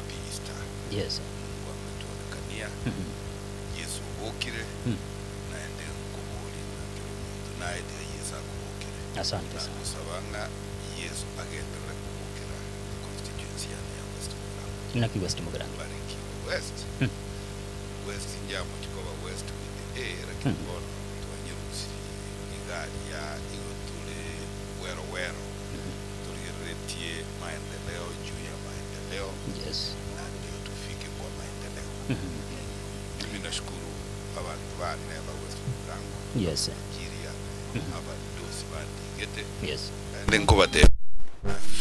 Happy Easter. Yes. Mungu ametuonekania. Yesu obokire, naende nkoborie ng'a kera omonto naete aye Yesu akobokere. Asante sana. Nagosaba ng'a Yesu agenderere kobokera econstituency yane ya West Mugirango. Naki West Mugirango? Barikiwe West. West njamochi koba West with A, lakini bono twanyerusirie igaria igo tore wero wero. Torigereretie maendeleo juu ya maendeleo Yes. na ndio tufike kwa maendeleo. Mimi nashukuru abanto bane ba West Mugirango, Yes. Nigeria, abadosi bandigete. Yes. Naende nkobatebia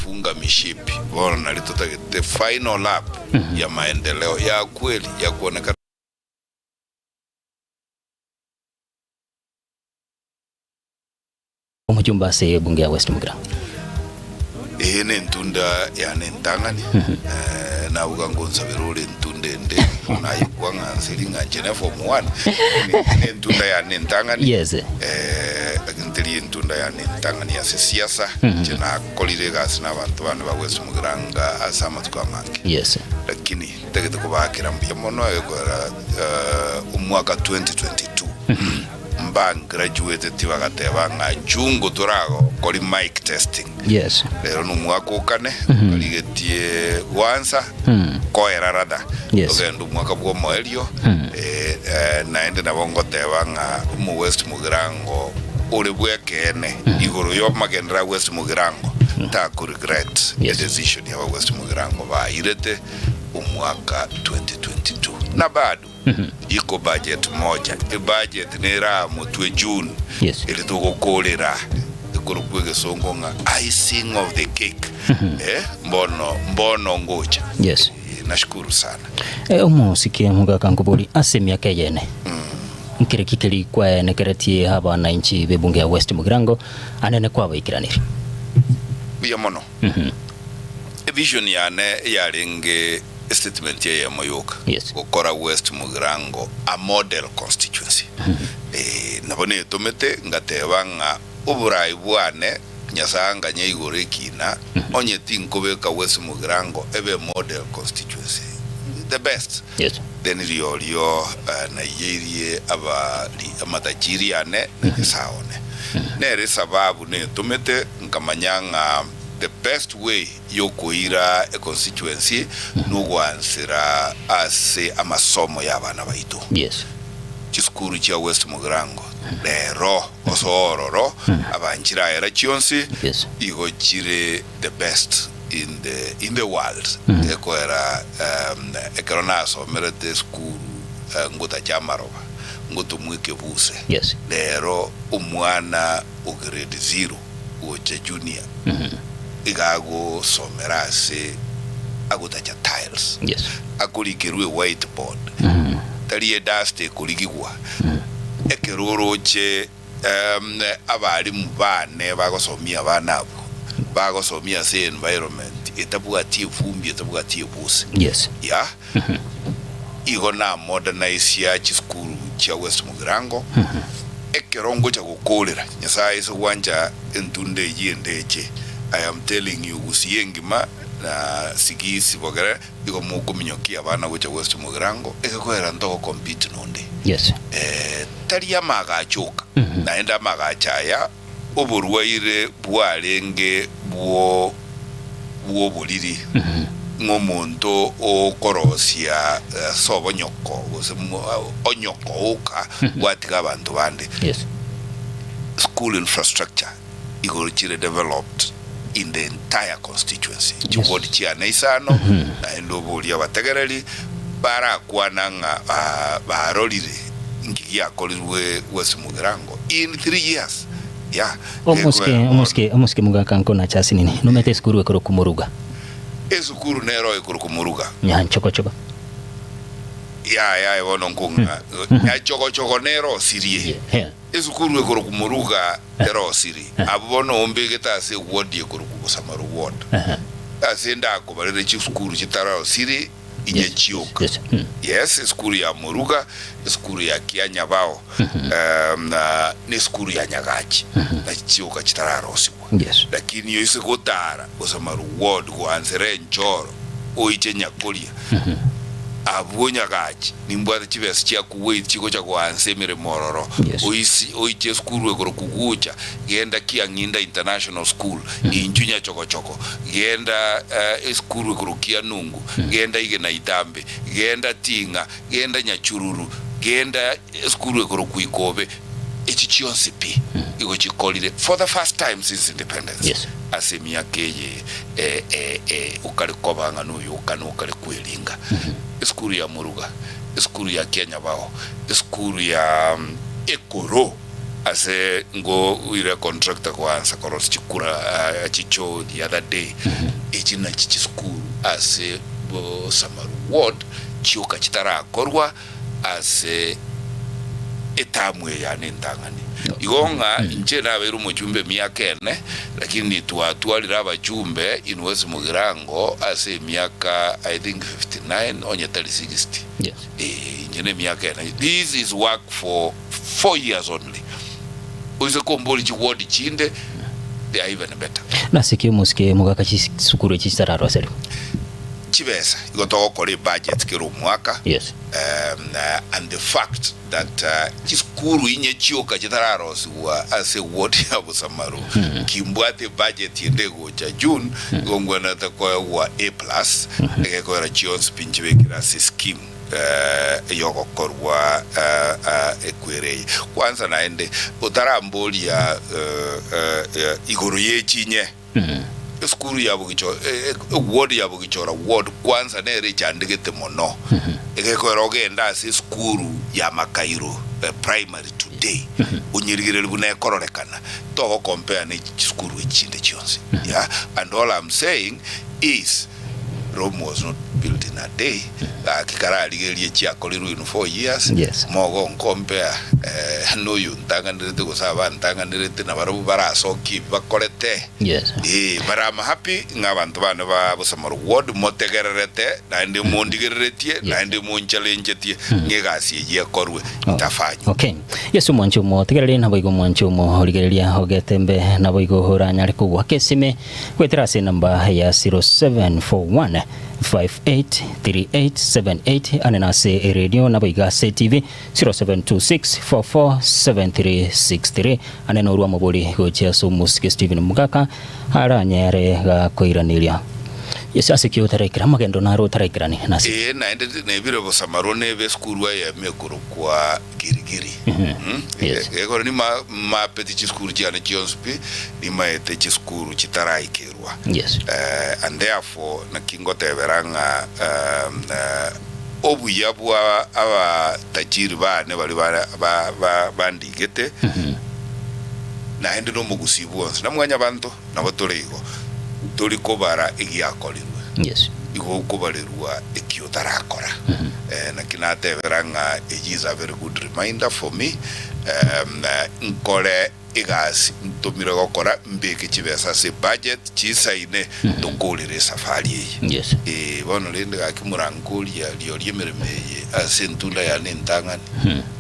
funga mishipi bono nari totagete final lap ya maendeleo ya kweli ya kuonekana. Omochumba ase ebunge ya West Mugirango. Eye nentunda yane entang'ani, eh, nabuga ngonsabera ore entunda ende, nayekwa ng'a nseri ng'a inche ne form one, nentunda yane entang'ani, Yes. eh, lakini teri entunda yane entang'ani ase siasa, inche nakorire egasi na abanto bane ba West Mugirango ase amatuko amange. Yes. Lakini ntagete kobaakera mbuya mono egekorera eh, omwaka 2022 Mbangraduateti bagateba ng'a chungu toragokori mic testing. Yes. Rero nomwaka okane origetie gwansa koera rather Yes. togende omwaka bw'omoerio eh, eh, naende nabo ngoteba ng'a omo West Mugirango ore bw'ekeene igoro y'amagenderero a West Mugirango tako regret Yes. edecision ya ba West Mugirango bairete omwaka 2022 na bado Iko budget moja, ebudget nere aa motwe June Yes. eri togokorera ekorokwa egesongo ng'a icing of the cake eh, mbono mbono ngocha. Yes. Eh, nashukuru sana. Eh, omosike omogaka nkobori ase emiaka eyene nkere ki keri kwaenekeretie abananchi b'ebunge ya West Mugirango anene kwabaikeranerie? Buya mono. Evision yane yarenge Estatement eyemo yoka, Yes. gokora West Mugirango a model constituency. Eh, nabo netomete ngateba ng'a oborai bwane Nyasae anganye igoro ekina, onye tinkobeka West Mugirango ebe model constituency, the best. Yes. Then riorio eh, naiyeirie abari amatachiri ane na Nyasae one. Nere esababu netomete nkamanya ng'a the best way y'okoira econstituency nogwansera ase amasomo y'abana baito. Yes. Chisukuru chia West Mugirango rero gose ororo abanchire aera chionsi Yes. igo chire the best in the in the world ekoera um, ekero nasomerete esukuru eh, ngotacha amaroba ngotomwa ekebuse Yes. rero omwana o grade zero gocha junior iga agosomera ase agotacha tiles Yes. akorikerwa e whiteboard tari edust ekorigigwa ekero oroche um, abarimu bane bagosomia abana abwo bagosomia ase environment etabwati efumbi etabwati ebuse Yes. ya igo na modernise chisukuru chia West Mugirango Ekero ngocha gokoorera, Nyasae ase gwancha entunda eyio endeche. I am telling you Gusii engima na Sigisi bogere igo mokominyokia abana gocha West Mugirango egekoera ntogo compete nonde. Yes. Eh, tari amagacho oka, naende amagacho aya oborwaire bwarenge bwo bw'oboriri, ng'a omonto okorosia ase obonyoko gose onyoko oka gwatiga abanto bande. Yes. School infrastructure igoro chire developed in the entire constituency, chiward chiane isano, naende oborie abategereri barakwana ng'a barorire inki giakorirwe West Mugirango in 3 years. Yeah. Omosike, omosike, omosike mogaka nkonacha ase nini? Nomete esukuru ekorokwa Moruga. Esukuru nero ekorokwa Moruga. Nyanchogochogo. Yaya aye bono nkong'a Nyachogochogo nero osirie. Yeah. Esukuru ekorokwa Moruga terosiri. Abwo bono ombegete ase eward ekorokwa Bosamaru ward. Ase ndakobarere chisukuru chitarosiri inye Yes, chioka. yes, mm. Yes, esukuru ya Moruga, esukuru ya Kianyabao, um, na nesukuru ya Nyagachi na chioka chitararosigwa. Yes. Lakini oise gotara Bosamaru ward goansera enchoro. Oiche nyakoria abwo nyagachi, nimbwate chibesa chia Kuwait chigocha goansa emeremo ororo. Yes. Oisi oiche esukuru ekorokwa Gucha, genda Kiang'inda International School, inchu Nyachogochogo, genda eh, esukuru ekorokwa Kianungu, genda Igena Itambe, genda Ting'a, genda Nyachururu, genda esukuru ekorokwa Ikobe. Echi chionsi pi igo chikorire for the first time since independence. Yes. Ase emiaka eye eh, eh, eh, okare koba ng'a noyo okana okare kweringa. Esukuru ya Moruga, esukuru ya Kianyabao, esukuru ya mm, Ekoro ase ngo oire contractor koansa korosia chikura uh, chichoo the other day. Echi nachi chisukuru ase Bosamaru ward chioka chitarakorwa ase etamu eye yane entang'ani. Igo ng'a inche nabeire omochumbe emiaka ene, lakini twatwarire abachumbe in West Mugirango ase emiaka I think 59 onye tari 60. Yes. Eh, inche nemiaka ene. This is work for 4 years only. Oise kombori chiward chinde they are even better. Nase ki omosike mogaka chisukuru echi chitararoseriwe? Chibesa igo togokora ebudget kera omwaka. Yes. And the fact that chisukuru inye chioka chitararosigwa ase eward ya Busamaru, kimbwate ebudget ende egocha June, igo ngwenerete koegwa A plus, egekoera chionsi pi nchibekire ase scheme yogokorwa ekwere eye. Kwanza naende otaramboria igoro ye chinye, Esukuru ya Bogichora, eward ya Bogichora ward kwanza nere echandegete mono. Egekoera ogende ase esukuru ya Makairo primary today, onyerigererie buna ekororekana, togo compare ne chisukuru echi chinde chionsi. Yeah, and all I'm saying is Rome was not built in a day, gaki kararigererie chiakorirwe in 4 years, Yes. mogo nkompea eh, noyo ntang'anerete gose aba ntang'anerete nabarabwo barasokie ebi bakorete. Yes. Ee, but I'm happy ng'a abanto bane ba Bosamaro Ward motegererete naende mondigereretie naende monchalenchetie ng'a egasi eyio ekorwe itafanywe. Okay. Yesu omwanchi omotegereri naboigo omwanchi omorigereria ogetembe naboigo oranyare kogwaka esime goetera ase enamba ya 0741 583878 ane nase eredio naboigo ase TV 0726 447363 Ane norua omobori gochia ase omosike Stephen Mugaka, aranyare gakoiraneria. Yeso ase ki otaraikera amagendo naro otaraikerani nase ki? Ee, naende nebire bosamarwa nebe esukuru eyemo ekorokwa Girigiri. Yes. Gekore nima mapeti chisukuru chiane chionsi pi, nimaete chisukuru chitaraikerwa. Yes. And therefore naki ngotebera ng'a obuya bwa abatajiri baane baria bandigete, naende nomogusii bwonsi, na mwanyabanto nabo tore igo, tori kobara egiakorirwe, Yes. igo okobarerwa eki otarakora. Naki natebera ng'a eyio is a very good reminder for me, nkore Egasi ntomire gokora mbeke chibesa ase ebudget chisaine tokorere esafari eye. Yes. Ee, bono rende gaki morankoria rioria emeremo eye ase entunda yane entang'ani.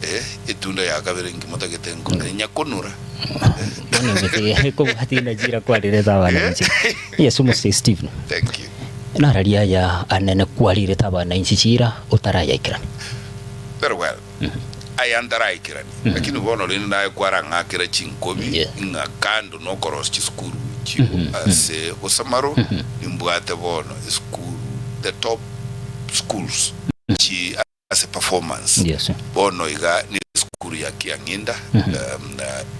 Eh, etunda ya kabere nki motagete nkore? Nyakonora. Bono gose kobwati najira kwarerete abananchi. Yes, Omosike Stephen. Thank you. Nararia aya anene kwarirete abananchi chiira otarayaikerania. Very well. Aya ntaraikeranie, lakini bono rende naye kwarang'akera chinkobi Yeah. ng'a kando nokorosia chisukuru echio ase bosamaro, nimbwate bono esukuru the top schools chi ase performance. Yes. Bono iga ne esukuru ya Kiang'inda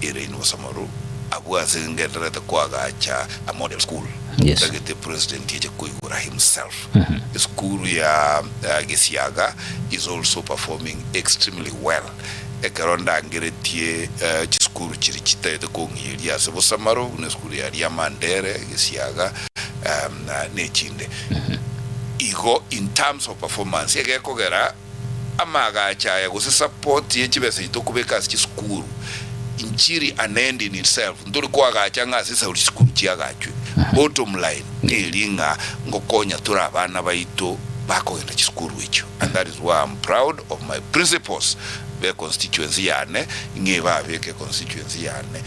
ere in Bosamaro abwo ase ngendererete koagacha a model school. Yes. Ntagete president eche koigora himself. Esukuru ya Gesiaga is also performing extremely well. Ekero ndangeretie chisukuru chiria chitaete kong'iyeria ase bosamaro buna esukuru ya Riamandere, Gesiaga na echinde. Igo in terms of performance egekogera amaagacho aya gose support ye chibesa echi tokobeka ase chisukuru nchiri an end in itself ntori koagacha ng'a ase esauri chisukuru chiagachwe. Bottom line neri ng'a ngokonya tore abana baito bakogenda chisukuru echio and that is why I'm proud of my principals be constituency yane ng'e babeke constituency yane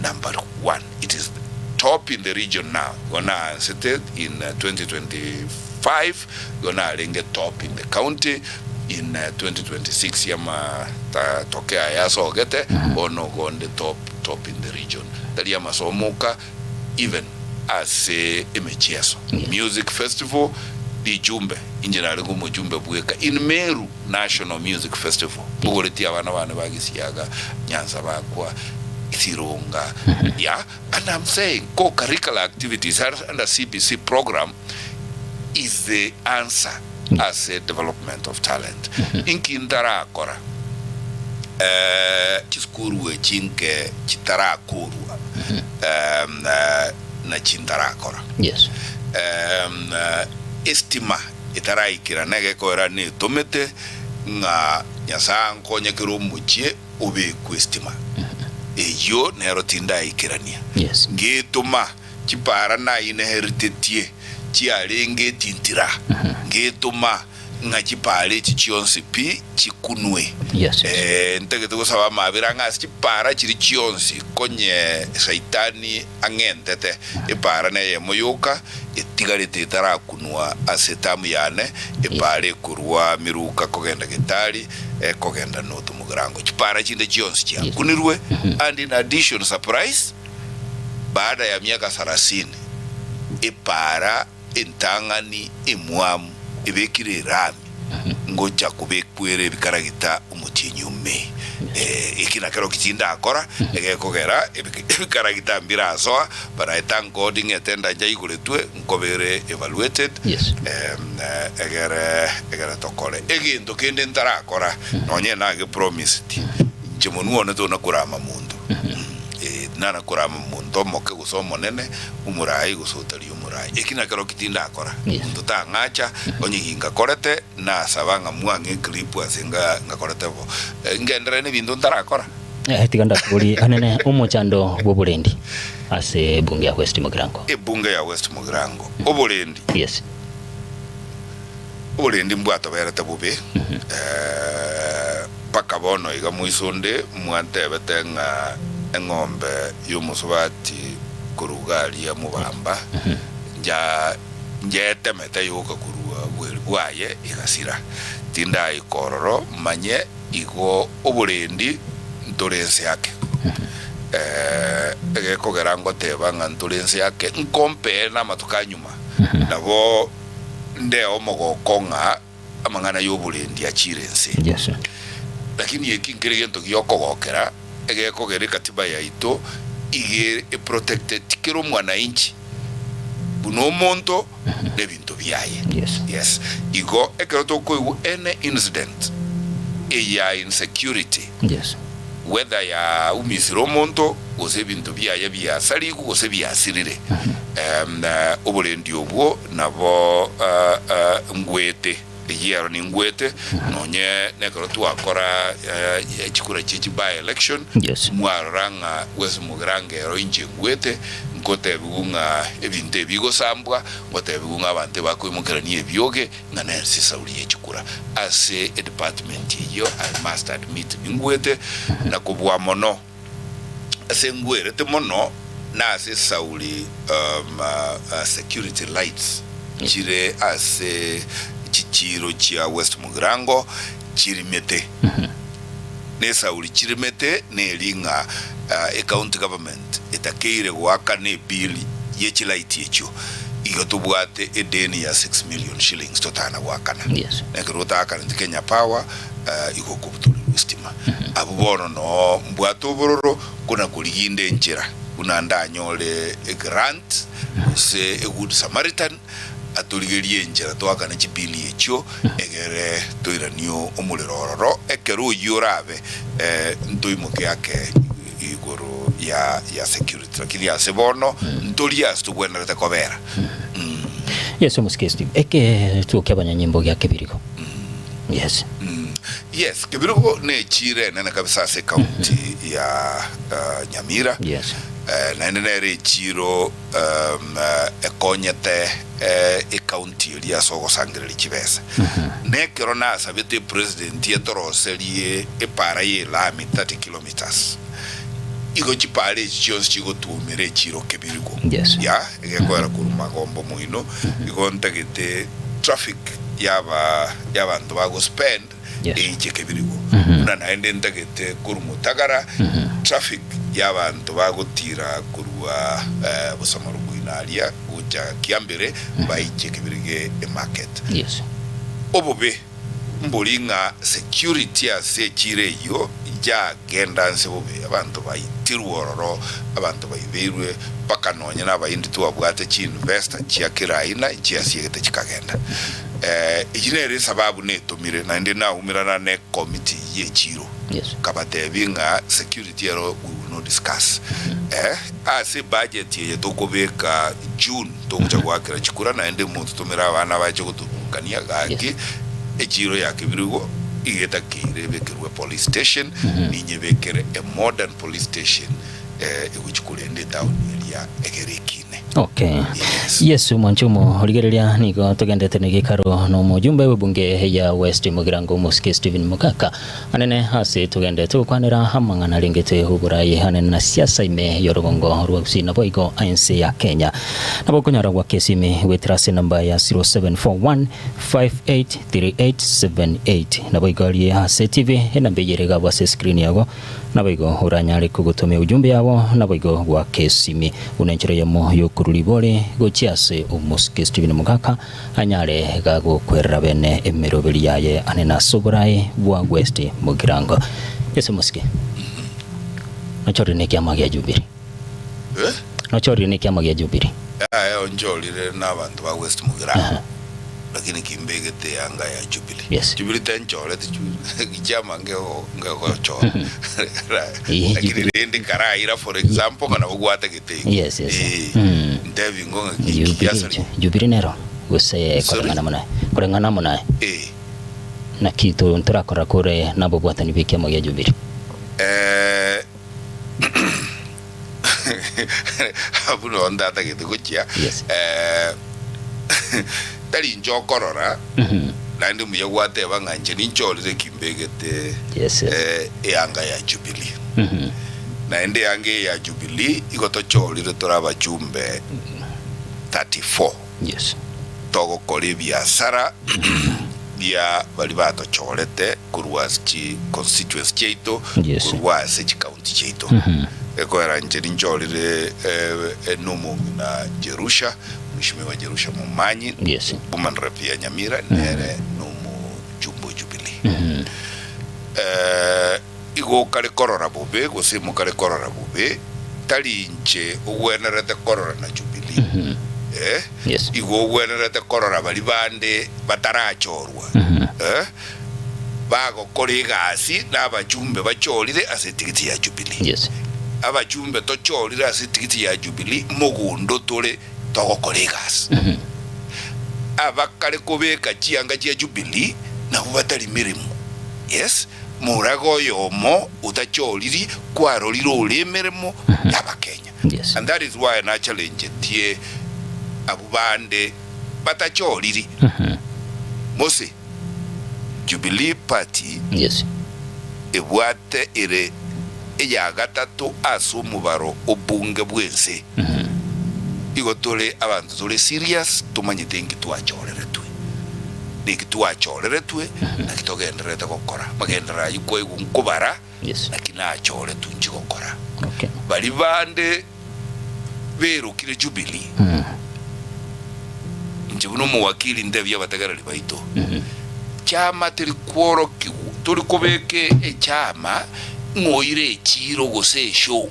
number one it is. top in the region now, igo naansete in 2025, igo narenge top in the county in 2026 amatokeo aya asogete, bono igo nde top top in the region. Tari amasomo oka, even ase emechieso, music festival, richumbe, inche narenge omochumbe bweka in Meru National Music Festival, mbogoretie abana bane ba Gisiaga, Nyanza bakwa, Sironga, yeah, and I'm saying co-curricular activities under CBC program is the answer ase development of talent. Inki ntarakora? Eh, chisukuru echi nke chitarakorwa em, eh, nachi ntarakora. Yes. Em, eh, estima etaraikerana egekoera netomete ng'a Nyasae ankonye kera omochie obekwe estima. Eyio nero tindaikerania. Yes. Ngetoma chipara nainheritetie chiarenge etintira, ngetoma ng'a chipara echi chionsi pi chikunwe. Yes, yes. Eh, ntagete gosaba amabera ng'a ase chipara chiria chionsi konye Saitani ang'entete, epara neyemo yoka etigarete etarakunwa ase etamu yane, epara ekorwa Miruka kogenda Getari, ekogenda North Mugirango. Chipara chinde chionsi chiakunirwe, and in addition surprise, baada ya miaka sarasini, epara entang'ani emwamu ebekire erami, ngocha kobekwera ebikaragita omotienyi o May. Eh, eki nakero ki tindakora, egekogera ebikaragita mbirasoa, but I thank God ng'a etenda njaigoretwe, nkobere evaluated, Yes. em, eh, egere egere tokore. Egento kende ntarakora, nonye nage promised, inche monwe one tona korama monto. Eh, tinana korama monto omoke gose omonene, omorai gose otari omorai. Eki nakero ki tindakora. Yes. Monto tang'acha, onye gingakorete, nasaba ng'a mwang'e eclip ase nga ngakorete bo. Eh, ngenderere nebinto ntarakora. Eh, tiga ndakoborie anene omochando bw'oborendi ase ebunge ya West Mugirango. Ebunge ya West Mugirango, oborendi. Yes. Oborendi mbwatoberete bobe, eh, mpaka bono iga moisonde mwantebete ng'a eng'ombe y'omosubati korwa iga aria mobamba, nja njetemete yoka korwa bweri bwaye egasira. Tindaika ororo manye igo oborendi ntore ense ake. Eh, egekogera ngoteba ng'a ntore ense ake, nkompee namatuko a nyuma, nabo nde omogoko ng'a amang'ana y'oborendi achiire ense. Yes. Lakini eki nkere gento gi'okogokera, egekogera ekatiba yaito iga eprotecteti kera omwananchi buna omonto na ebinto biaye. Yes. Yes. Igo ekero tokoigwa any incident eya insecurity, Yes. whether yaumisire omonto gose ebinto biaye biasarigwe gose biasirire, em, oborendi obwo nabo eh, eh, ngwete eyio ero ningwete nonye nekero twakora eh, chikura chie chi by election Yes. mwarora ng'a West Mugirango ero inche ngwete nkotebiwu ng'a ebinto ebi bigosambwa ngotebiwu ng'a abanto ebakoimokerania ebioge ng'a nense esauri ye chikura ase edepartment eyio I must admit ningwete na kobua mono ase ngwerete mono nase esauri um, uh, security lights chire ase chichiro chia West Mugirango chirimete nesauri chirimete neri ng'a uh, ecounty government etakeire goakana ebill ye chilight echio igo tobwate edeni ya 6 million shillings totana goakana Yes. Ekero otaakaneti Kenya Power uh, igo okobutorerwa estima. Abwo bono noo mbwate obororo kona korigia enchera buna ndanyore egrant gose egood Samaritan atorigerie enchera toakane chibili echio egere toiranie omorero ororo ekero oyio orabe eh, ntoimoke ake igoro ya ya security lakini ase bono ntorie ase tobwenerete kobera. Mm. Yes, omosike Steve. Eke tuo kia abanyanyimbo gia Kebirigo. Yes. Yes, Kebirigo nechire enene kabisa ase ekaunti ya uh, Nyamira. Yes. Eh, naende nere echiro um, eh, ekonyete eh, ekaunti eria ase ogosangereria chibesa. Nekero nasabete epresident etoroserie epara ya elami 30 kilometers. Igo chipara echi chionsi chigotuomera echiro kebirigo. Yes. Ya, egekoera korwa magombo moino, igo ntagete traffic yaba yabanto bago spend Yes. eiche kebirigo. Buna naende ntagete korwa motagara, traffic yabanto bagotira korwa eh, bosamaro moino aria gocha kiambere baiche kebirigo emarket. Yes. Obobe mbori ng'a security ase echiro eyio yagenda nse bobe, abanto baitirwe ororo, abanto baibeirwe, mpaka nonye nabaindi twabwate chi investor chia kera aina chiasiegete chikagenda. Eyio nere esababu netomire naende naumerana ne committee ye echiro Yes. nkabatebia ng'a security ero we will not discuss. Ase ebudget eye tokobeka June togocha goakera chikura naende mototomere abana bache gotorurukania gaki Yes. echiro ya Kebirigo iga etakeire ebekerwe police station ninyebekere a modern police station eh, egochi korenda etown eria egere ekine. Okay. Yes. Yes, omwancho omorigereria nigo togendete negekaro na omojumbe w'ebunge ya West Mugirango Omosike Stephen Mukaka anene ase togendete gokwanera amang'ana arengete oborayi anene na siasa ime y'orogongo rwa Gusii naboigo ense ya Kenya. Nabo okonyora gwaka esimi goetera ase enamba ya 0741 583878 naboigo arie ase TV enamba eye ere igabwo ase escreen yago Naboigo oranyare kogotomia ujumbe yabo, naboigo goaka esimi, buna enchera eyemo y'okorua ribori gochia ase omosike Stephen Mogaka, anyare gagokwerera bene emeroberi yaye anene ase oboraai bwa West Mugirango. Ase omosike, nochorire nekiama gia Jubilee. Eh? Nochorire nekiama gia Jubilee. Yaya onchorire nabanto ba West Mugirango. Lakini kimbegete eanga ya Jubilee. Yes. Jubilee tenchoreti chiama ngegochora. Eh, Lakini Jubilee. rende karaira for example ng'a nabo gwatagete igo. Yes, yes. Eh, ntebi ngo ng'a ki- Jubilee kiasari. eche. Jubilee nero gose Sorry? koreng'ana muna koreng'ana muna Eh. naki to ntorakora kore nabobwatani bw'ekiama gia Jubilee. Eh, abwo noo ntatagete gochia. Yes. Eh, tari inche okorora, naende mbuya gwateba ng'a inche ninchorire ki mbegete Yes, yes. eh, eanga ya Jubilee. Naende eanga eye ya Jubilee igo tochorire tore abachumbe 34 Yes. togokora ebiasara bia baria batochorete korwa ase chi constituency chiaito Yes. korwa ase chi county chiaito. Ekoera inche ninchorire eh, nomong'ina Jerusha, Mheshimiwa Jerusha Momanyi, Yes. woman rep ya Nyamira, nere nomojumbe o Jubilee. Eh, igo okare korora bobe gose mokare korora bobe, tari inche ogwenerete korora na Jubilee. Eh, Yes. igo ogwenerete korora baria bande batarachorwa. Eh, bagokora egasi na abachumbe bachorire ase etigiti ya Jubilee. Yes. Abachumbe tochorire ase etigiti ya Jubilee mogondo tore togokora egasi. Abakare kobeka chianga chia Jubilee nabwo batari meremo. Yes, moraga oyomo otachoriri kwarorire ore emeremo y'Abakenya. Yes. And that is why nachallengetie abwo bande batachoriri. Mose, Jubilee Party Yes. ebwate ere eya gatato ase omobaro obunge bw'ense. Igo tore abanto tore serious tomanyete inki twachoreretwe. Niki twachoreretwe naki togendererete gokora. Magenderero ayio kwaigwa nkobara Yes. naki nachoretwe inchi gokora. Okay. Baria bande berokire Jubilee inche buna omowakili ntebie abategereri baito chama teri kworokigwa tori kobeka echama ng'oire echiro gose eshow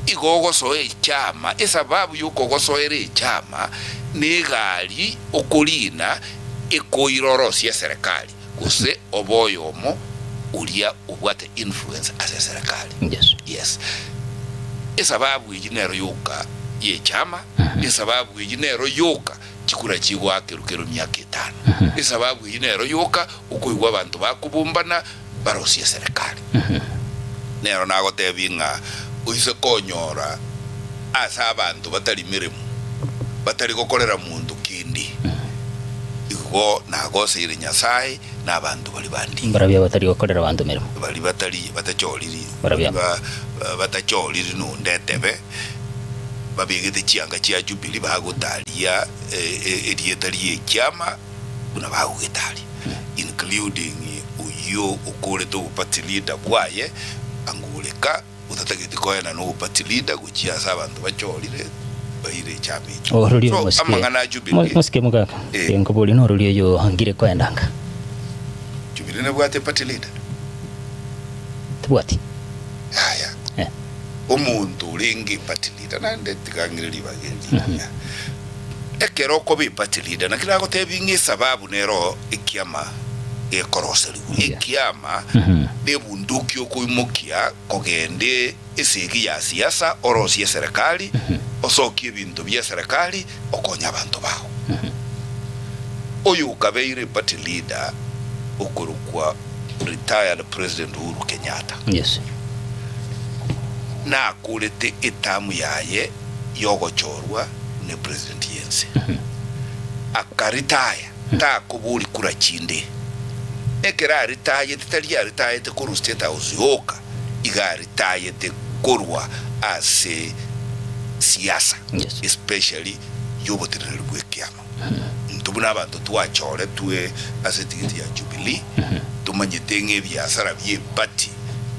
igo ogosoa echama esababu yokogosoera echama na egari okorina ekoira orosie eserekari gose obe oyomo oria obwate influence ase eserekari. Yes. Yes. Esababu eyio nero yoka y'echama, esababu eyio nero yoka chikura chigoakerwa kero miaka etano. Esababu eyio nero yoka okoigwa abanto bakobombana barosie eserekari. Nero nagotebia ng'a oise konyora ase abanto batari meremo, batari gokorera monto kende, igo Igo nagoseire Nyasae na abanto baria bandiire. Mbarabio abatari gokorera abanto emeremo. Baria batari batachoriri, Barabio. baria ba batachoriri nonde etebe, babegete chianga chia Jubili bagotaria erieta ri'ekiama buna bagogetaria, including oyio okorete oboparty leader bwaye, angoreka otatageti koenana oboparty leader gochia ase abanto bachorire baire echama echio. Ororio So mosike amang'ana a Jubilee mosike mogaka Eh. nkoboria nororio oyo angire koenda nka Jubilee nebwate party leader? Tebwati. Yaya. Eh. Omonto orenge eparty leader naende tiga ng'ire ribaga eri rigiya. Ekero okoba eparty leader naki nagotebia ng'a esababu nero ekiama gekoroserigwa. Yeah. Ekiama nebunduki okoimokia kogenda esegi ya siasa orosie eserekari, osokie ebinto bie eserekari okonye abanto bao. Oyo okabeire eparty leader okorokwa retired President Uhuru Kenyatta. Yes. Nakorete etamu yaye yogochorwa ne president yense. Akaritaya takobori kura chinde. Ekero aritayete tari aritayete korwa State House yoka, iga aritayete korwa ase siasa Yes. especially yoboteneneri bwekiama. Intwe buna abanto twachoretwe ase etigiti ya Jubilee, tomanyete ng'a ebiasara bi'eparty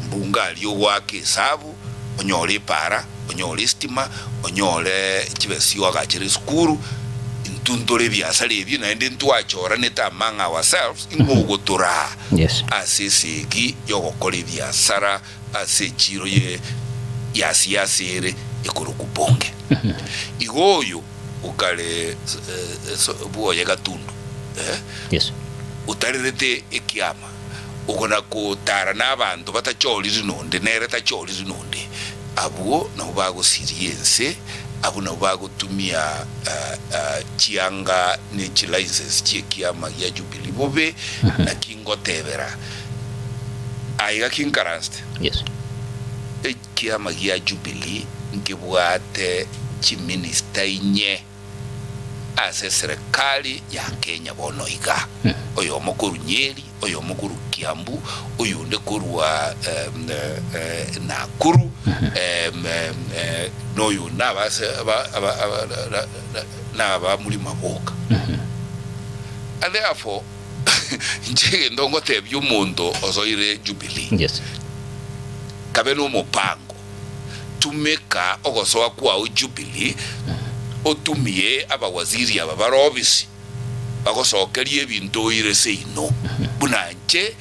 mbunga aria ogoaka esabu, onyore epaara, onyore estima, onyore chibesa chi'oagachere esukuru, intwe ntore ebiasara ebio naende ntwachoranete among ourselves ing'o ogotoraa Yes. ase esegi y'ogokora ebiasara ase echiiro ye ya siasa ere ekorokwa bunge. Igo oyo okare bwoye gatundu, eh, Yes. otarerete ekiama, okona kotara nabanto batachoriri nonde, nere tachoriri nonde, abwo nabwo bagosiria ense, abwo nabwo bagotumia chianga ne chilicense chi'ekiama gia Jubilee bobe, naki ngotebera aiga kinkaransete. Yes. Ekiama gia Jubilee nkebwate chiminista inye ase eserekari ya Kenya bono iga, oyomo korwa Nyeri, oyomo korwa Kiambu, oyonde korwa Nakuru, na oyonde nabase nabamurima boka. And therefore inche egento ngotebia omonto osoire Jubilee, Yes. Kabe nomopango, tumeka ogosoa kwao Jubilee, otumie abawaziri aba bare obisi bagosokerie ebinto oire seino, buna inche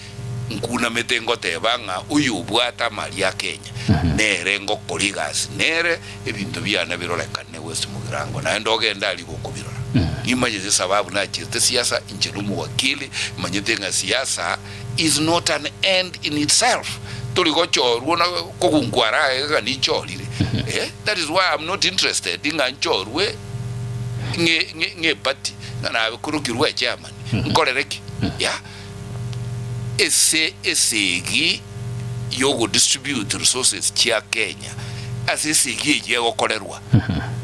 nkunamete ngoteba ng'a oyo obwate amari a Kenya nere ngokora egasi nere ebinto biane birorekane West Mugirango naende ogende aria gokobirora. Nimanyete esababu nachete siasa inche nomowakili manyete ng'a siasa is not an end in itself, tori gochorwa na kogunkwara aye ng'a ninchorire eh, that is why I'm not interested ng'a nchorwe ng'e ng'e ng'e party ng'a nabe korokirwe echairman nkorere ki yeah ese esegi yogodistribute resources chia Kenya ase esegi eyio egokorerwa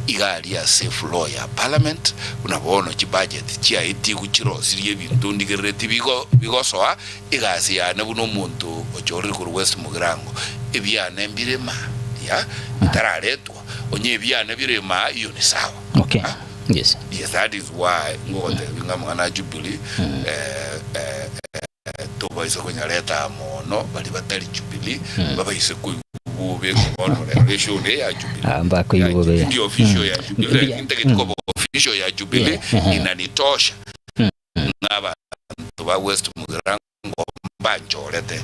iga aria ase floor ya parliament buna bono chibudget chiaetigwe chirosirie ebinto ndigerereti bigo bigosoa egasi yane buna omonto ochorire korwa West Mugirango ebiane mbire maa ya bitararetwa onye ebiane bire maa iyo ni sawa Okay. Ah, Yes. yes that is why ngogotebi ng'a amang'ana a Jubilee eh, eh, Tobaisa konyareta amo mono baria batari Jubilee, babaise koigwa bobe ng'a bono rero eshow neya Jubilee. Ah, mbakoigwa Ya- bobe. Ndio official ya Jubilee. Mbuya. Lakini ntagete koba official ya Jubilee Yeah, ehe. inanitosha ng'a abanto ba West Mugirango mbanchorete.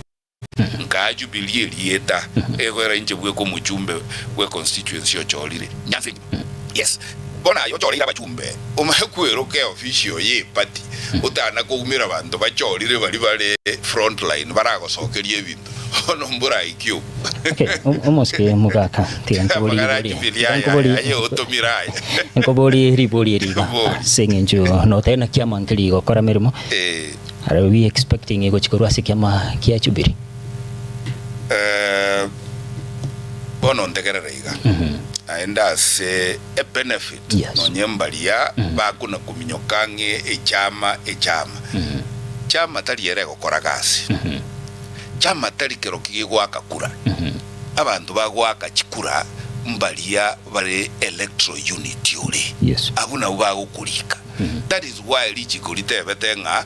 Nkaa Jubilee erieta egoera inche bweka omochumbe bwe constituency ochorire. Nyansa engima. Yes. Bono aye ochoreire abachumbe omanye kweroka eofficial ye eparty otana koumera abanto bachorire baria bare front line baragosokeria ebinto. Bono mboraiki obwo. Okay, omosike mogaka tiga nkobori Amang'ana a ribori Jubilee tiga aya nkobori aya aye otomire aya. nkobori ribori eri iga Bori. ase eng'encho notebe naki amankeri gokora meremo Eh. Are we expecting egochi korwa ase ekiama kia Jubilee? Eh, bono ntegerere iga. naende ase ebenefit Yes. nonye mbaria bakona kominyoka ang'e echama echama. Chama tari ere egokora gasi. Chama tari keroki gegoaka kura. Abanto bagoaka chikura mbaria bare electoral unit ore. Yes. Abwo nabwo bagokorika. That is why richiko ritebete ng'a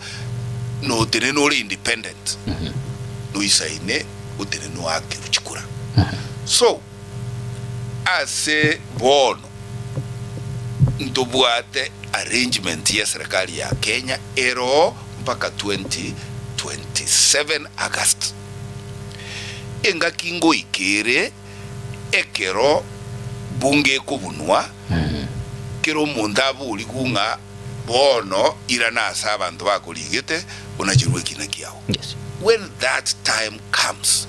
notenene ore independent, noisaine otenene oakerwe chikura. So, ase bono ntobwate arrangement ye serikali ya Kenya eroo mpaka 2027 August. Engaki ngoika ere ekero bunge ekobunwa, kera omonto aborigwe ng'a bono irana ase abanto bakorigete onacherwe ekina kiao. Yes. When that time comes,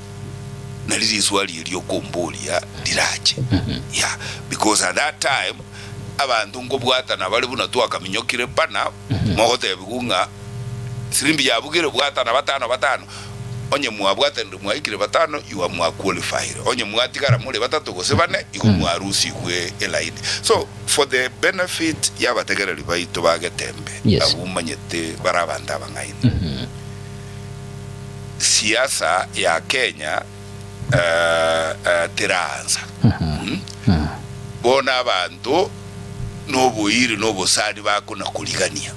nari riswali erio okomboria rirache. Yeah, because at that time abanto nkobwatana bare buna twakaminyokire bana, mogotebigwa ng'a sirimbi yabugire bwatana batano batano, onye mwabwatanire mwaikire batano you are mwaqualified, onye mwatigara more batato gose bane igo mwarusigwe elaini. So for the benefit y'abategereri baito ba Getembe Yes. abwo manyete bare abanto abang'aini, siasa ya Kenya teraansa. Bono abanto noboiri na obosani bakona korigania.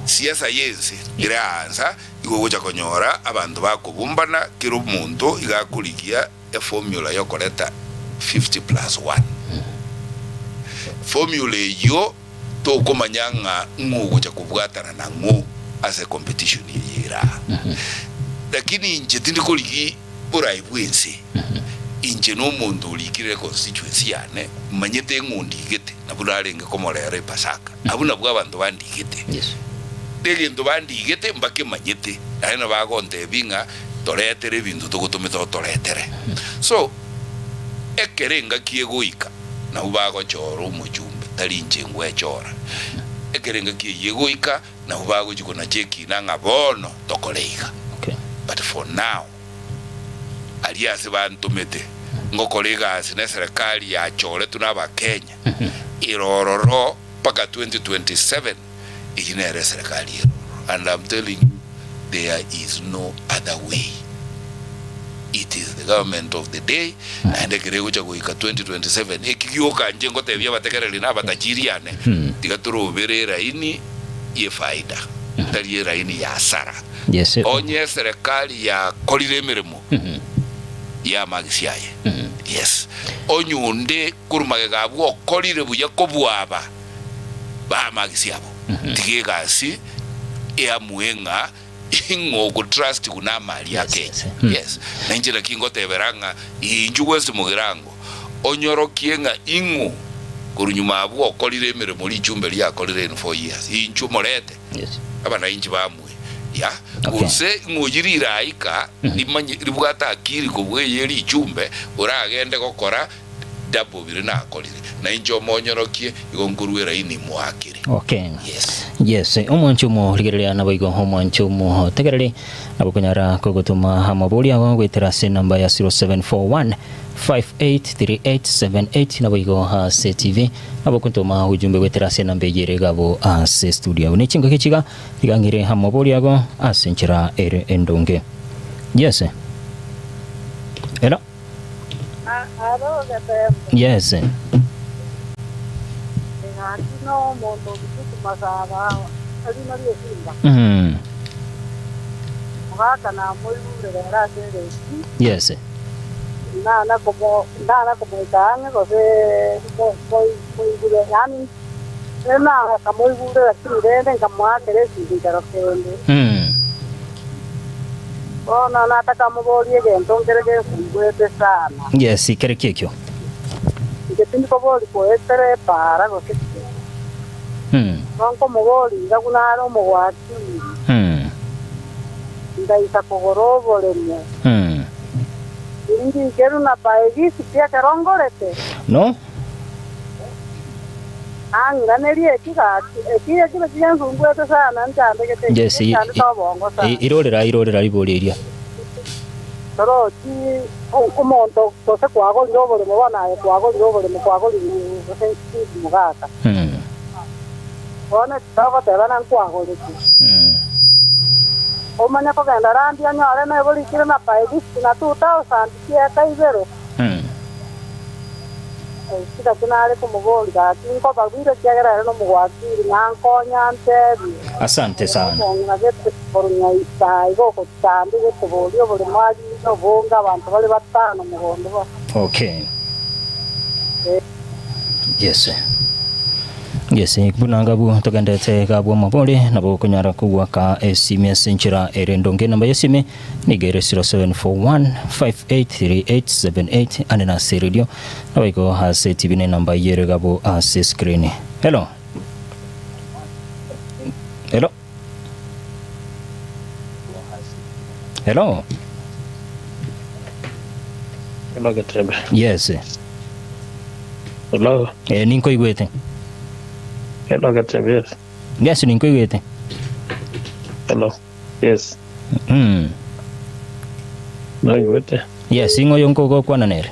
Siasa y'ense teraansa, igo ogocha konyora abanto bakobumbana, kera omonto iga akorigia eformula yokoreta 50 plus one. Formula eyio tokomanya ng'a ng'o ogocha kobwatana na ng'o ase competition eye ere aa. Lakini inche tindi korigi borai bw'ense. Inche nomonto orikire constituency yane, manyete ng'o ndigete, nabwo narenge komorera epasaka. Abwo nabwo abanto bandigete. Yes. Negento bandigete mbakemanyete, naende bagontebia ng'a toretere ebinto togotomete otoretere. So, ekero engaki egoika, nabwo bagochora omochumbe, tari inche ngwechora. Ekero engaki eyio egoika, nabwo bagochia konacha ekina ng'a bono tokore iga. Okay. But for now, aria ase bantomete ngokora egasi na eserekari yachoretwe na Abakenya, ere ororo mpaka 2027, eyio nere eserekari ere ororo. And I'm telling you, there is no other way. It is the government of the day, naende ekero egocha goika 2027, eki gioka inche ngotebia abategereri na abatachiri ane, tiga torobere eraini y'efaida, tari eraini ya hasara. Yes. Onye eserekari yakorire emeremo y'amagisi aye, yes, onye onde korwa magega abwo okorire buya kobua aba, baa amagisi abo. Tiga egasi eamue ng'a ing'o ogotrust buna amari a Yes, Kenya. yes. Yes. Na inche naki ngotebera ng'a inchuo gwensi mogirango, onyorokie ng'a ing'o korwa nyuma abwo okorire emeremo richumbe riakorire in 4 years, inchuo morete. Yes. Abanainchi bamwe ya Okay. gose ng'oyi riraika rimanye ribwate akiri kobua eye richumbe oragende gokora double biria nakorire na inche omonyorokie igo nkorua eraini moakere. Okay. Yes. Yes, omwancho omorigereria naboigo omwancho omotegereri nabo konyara kogotoma amabori ago goetera ase enamba ya 0741 583878 naboigo ase TV nabo kontoma ujumbe goetera ase enamba eye ere gabo ase studio ne chingaki chiga tiga ng'ire amabori ago ase enchera ere endonge. Yes. Hello. Aro Getembe, Yes. egati nomonto obututu masaba erimo ri'esimba. Mogaka namoigure rero ase ereti, Yes. ndana komo ndana komoika ang'e gose mo- moi- moigure, yaani nakamoigure lakini rende nkamoakera esindi ekero kende. Bono natakamoboria egento nkere gensumbwete sana. Yes, kere ki ekio? Inche tindi koboria goetera epaara gose ki. Igo nkomoboria iga buna are omogwakiri, Ingaisa kogora oboremo, Ingikerwe na Paegisi ekero ngorete? No. Ang'iranerie eki gaki, eki ekio tigensunguete sana, nchandegete, Yes, genchandete obongo sana. Irorera, irorera ribori eria. Torochi omonto gose kwagorire oboremo bono aye kwagorire oboremo kwagorire gose Steve mogaka. Bono ekero ogotebana nkwagorete. Omanye kogenda randi onyore neborikire na 550 na 2000 chieka ibere. Chigaki nare komoboria, Gaki nkobabuire ekiagera ere nomogwakiri, na nkonya antebie. Asante sana. Omong'ina gete korwa Nyasae iga ogochanda egetoboria oboremo arinde obonge abanto bare batano mogondo bo. Okay. Yes. Yes, buna ngabwo togendete gabwo omobori nabo okonyara kogwaka esimi ase enchera ere endonge enamba y'esimi Nigo ere 0741583878 ande nase eredio, naboigo ase etibi nenamba y'eregabo ase escreen. Hello. Hello. Hello. Hello, Getembe. Yes. Hello. Eh, ninkoigwete. Hello, Getembe. Yes. Yes, ninkoigwete. Hello. Yes. Mm. Naigwete. Yes, ing'o oyo nkogokwana nere?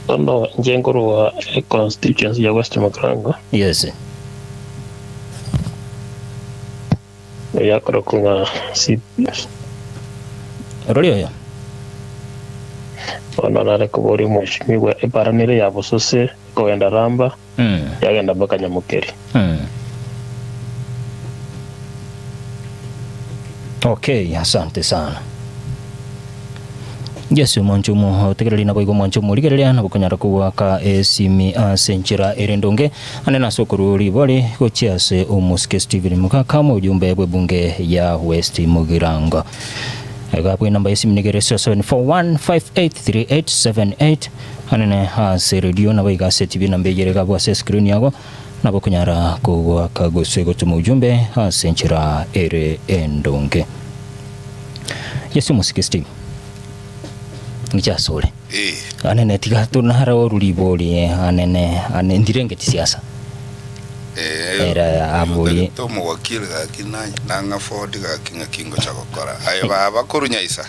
Bono inche nkorwa e constituency ya West Mugirango. Yes. Eyakorokwa ng'a CPS. Orori oyo? Bono nare koboria omweshimiwa epara nere ya bosose ekogenda Ramba. Yagenda mpaka Nyamokeri. Okay, asante sana. Yes, omwancho omotegereri naboigo omwancho omorigereria nabo okonyara kogwaka esimi ase enchera ere endonge ande nase okorwa ribori gochia ase omosike Stephen Mukaka omojumbe bw'ebunge ya West Mugirango. Iga abwo enamba y'esimi nigo ere 0741583878 Anene ase redio nabo iga ase TV namba eyere iga abwo ase escreen yago nabo okonyara kogoaka gose gotoma ujumbe ase enchera ere endonge. Yesu omosike Steve. Ngicha asore. Ee. Anene tiga tonara oruribori anene ane ndirengeti siasa. Ee, Era abori. otagete omogwakire gaki na nang'a Ford gaki ng'aki ngocha gokora. Aye baba korwa Nyaisa.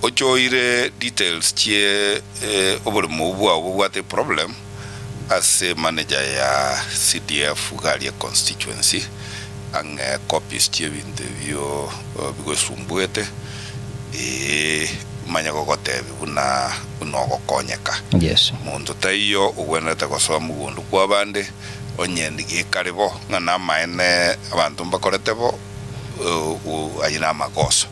Ochoire details chie oboremo obwo bwao bobwate eproblem ase manager ya CDF garia constituency ang'e copies chie ebinto ebio bigosumbuete ee manye gogotebia buna buna ogokonyeka. Yes. Monto taiyo ogwenerete gosoa mogondo kwabande onye gekare bo ng'a namaene abanto mbakorete bo. Ayio namagoso.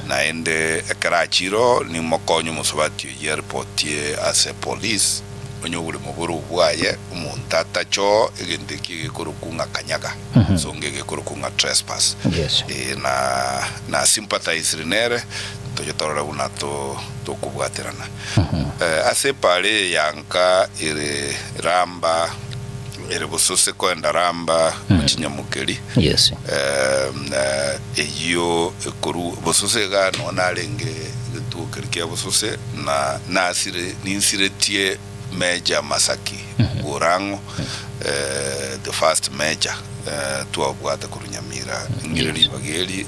Naende ekero achire oo, nimokonye omosubati oyio aripotie ase police, onye oboremo bore obwaye, omonto atache oo egento ekio egekorokwa ng'a kanyaga, ensonga egekorokwa ng'a trespass. Yes. Eh, na na sympathizire nere, toche torore buna to tokobwaterana. Eh, ase epara eye ya nka ere Ramba, ere bosose koenda Ramba gochia Nyamukeri, Yes. Na eyio ekorwa bosose iga nonya narenge egetuo keria kia bosose, na nasire ninsiretie Major Masaki bw'Orang'o, the first major twabwate korwa Nyamira. Ngire ribaga eri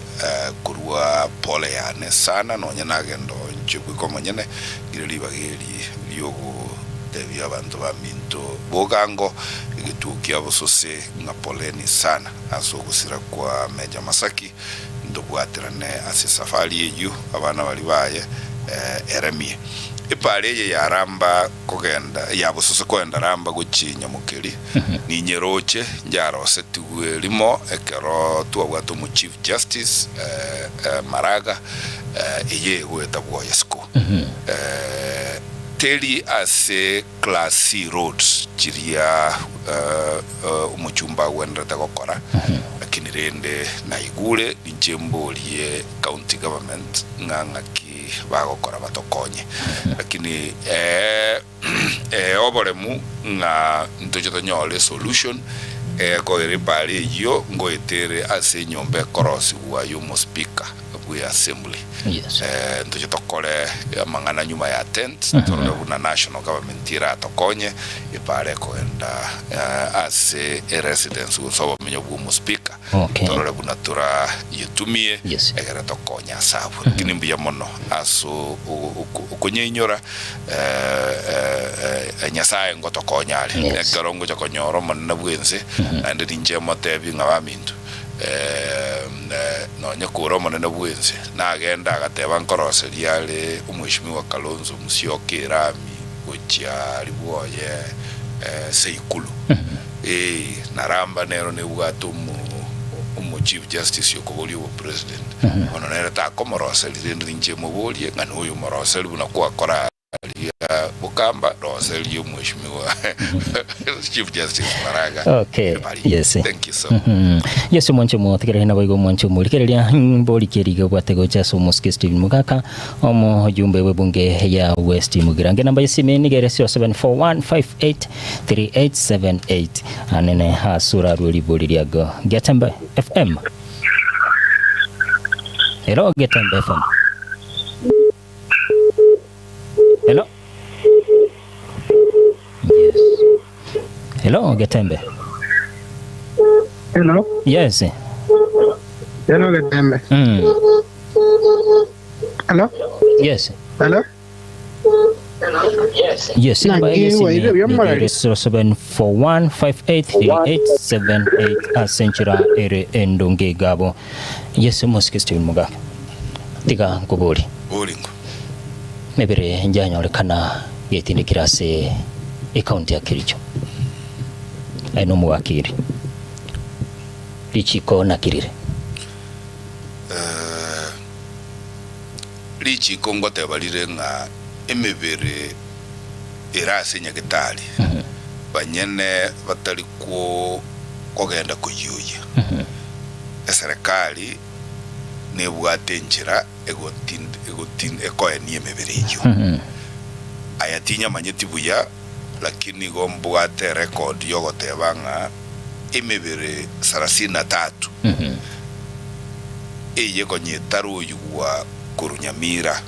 korwa pole yane sana nonya nagenda inche bweka omonyene, ngire ribaga eri riogotebia abanto baminto bogango egetuo kia bosose Ng'a poleni sana ase ogosira kwa Major Masaki, ntobwaterane ase esafari eyio abana baria baye eremie. Epara eye ya Ramba kogenda ya bosose kogenda Ramba gochia Nyamokeri ninyeroche njarosetigwe rimo ekero twabwate omo Chief Justice Maraga eye egoeta bwoye isiko. Teri ase Class C roads chiria omochumba agwenerete gokora, lakini rende naigure ninche mborie county government ng'a ng'aki bagokora batokonye. Lakini ee ee oboremu ng'a ntoche tonyore esolution ekoira epara eyio ngoetere ase enyomba ekorosigwa ya omospeaker. bwe assembly. Yes. Ntoche tokore amang'ana nyuma ya tent, torore buna national government eratokonye epare ekogenda ase eresidence gose obomenyo bwa omospika. Okay. Torore buna torayetumie Yes. egere tokonye ase abwo. Lakini mbuya mono ase okonyeinyora Nyasaye ngotokonya are. Yes. Ekero ngocha konyora omonene bw'ense, naende ninche motebie ng'a baminto, nonye kore omonene bw'ense, nagenda agateba nkoroseria are omweshimiwa Kalonzo Musyoka erami gochia ribwoye Seikulu. Ee, Naramba nero nebwate omo omo chief justice okoboria obopresident. Bono nere takomoroseria rende ninche moborie ng'a noyo omoroseri buna kwakora aria Bokamba, roseria omweshimiwa chief justice Maraga. Okay, Bari. yes. Thank you so much. Yesu mwanche omotegereri naboigo omwanche omorigereria mbori ki eriga obwate gocha ase omosike Stephen Mugaka omojumbe bw'ebunge ya West Mugirango. Enamba y'esimi nigo ere 0741583878 anene ase orarue ribori riago. Getembe FM. Hello Getembe FM. Hello. Yes. Hello Getembe. Hello. Yes. Hello Getembe. Hello. Yes. Hello. Yes, Naki namba waire y'esimi buya nigo ere morari. 0741583878 ase enchera ere endonge igabo. Yes, omosike Stephen Mugaka. Tiga nkobori. Boringo. Mebere njanyorekana getindikire ase ekaunti ya Kericho. Aye nomowakiri. Richiko nakirire. Eh, richiko ngoteba rire ng'a emebere ere ase nyagetari banyene batari ko kogenda koyioyia eserekari nebwate enchera egotin egotin ekoenia emebere eyio aya tinyamanyeti buya lakini igo mbwate record yogoteba ng'a emebere sarasini na tatu eye konya etaroyigwa korwa Nyamira.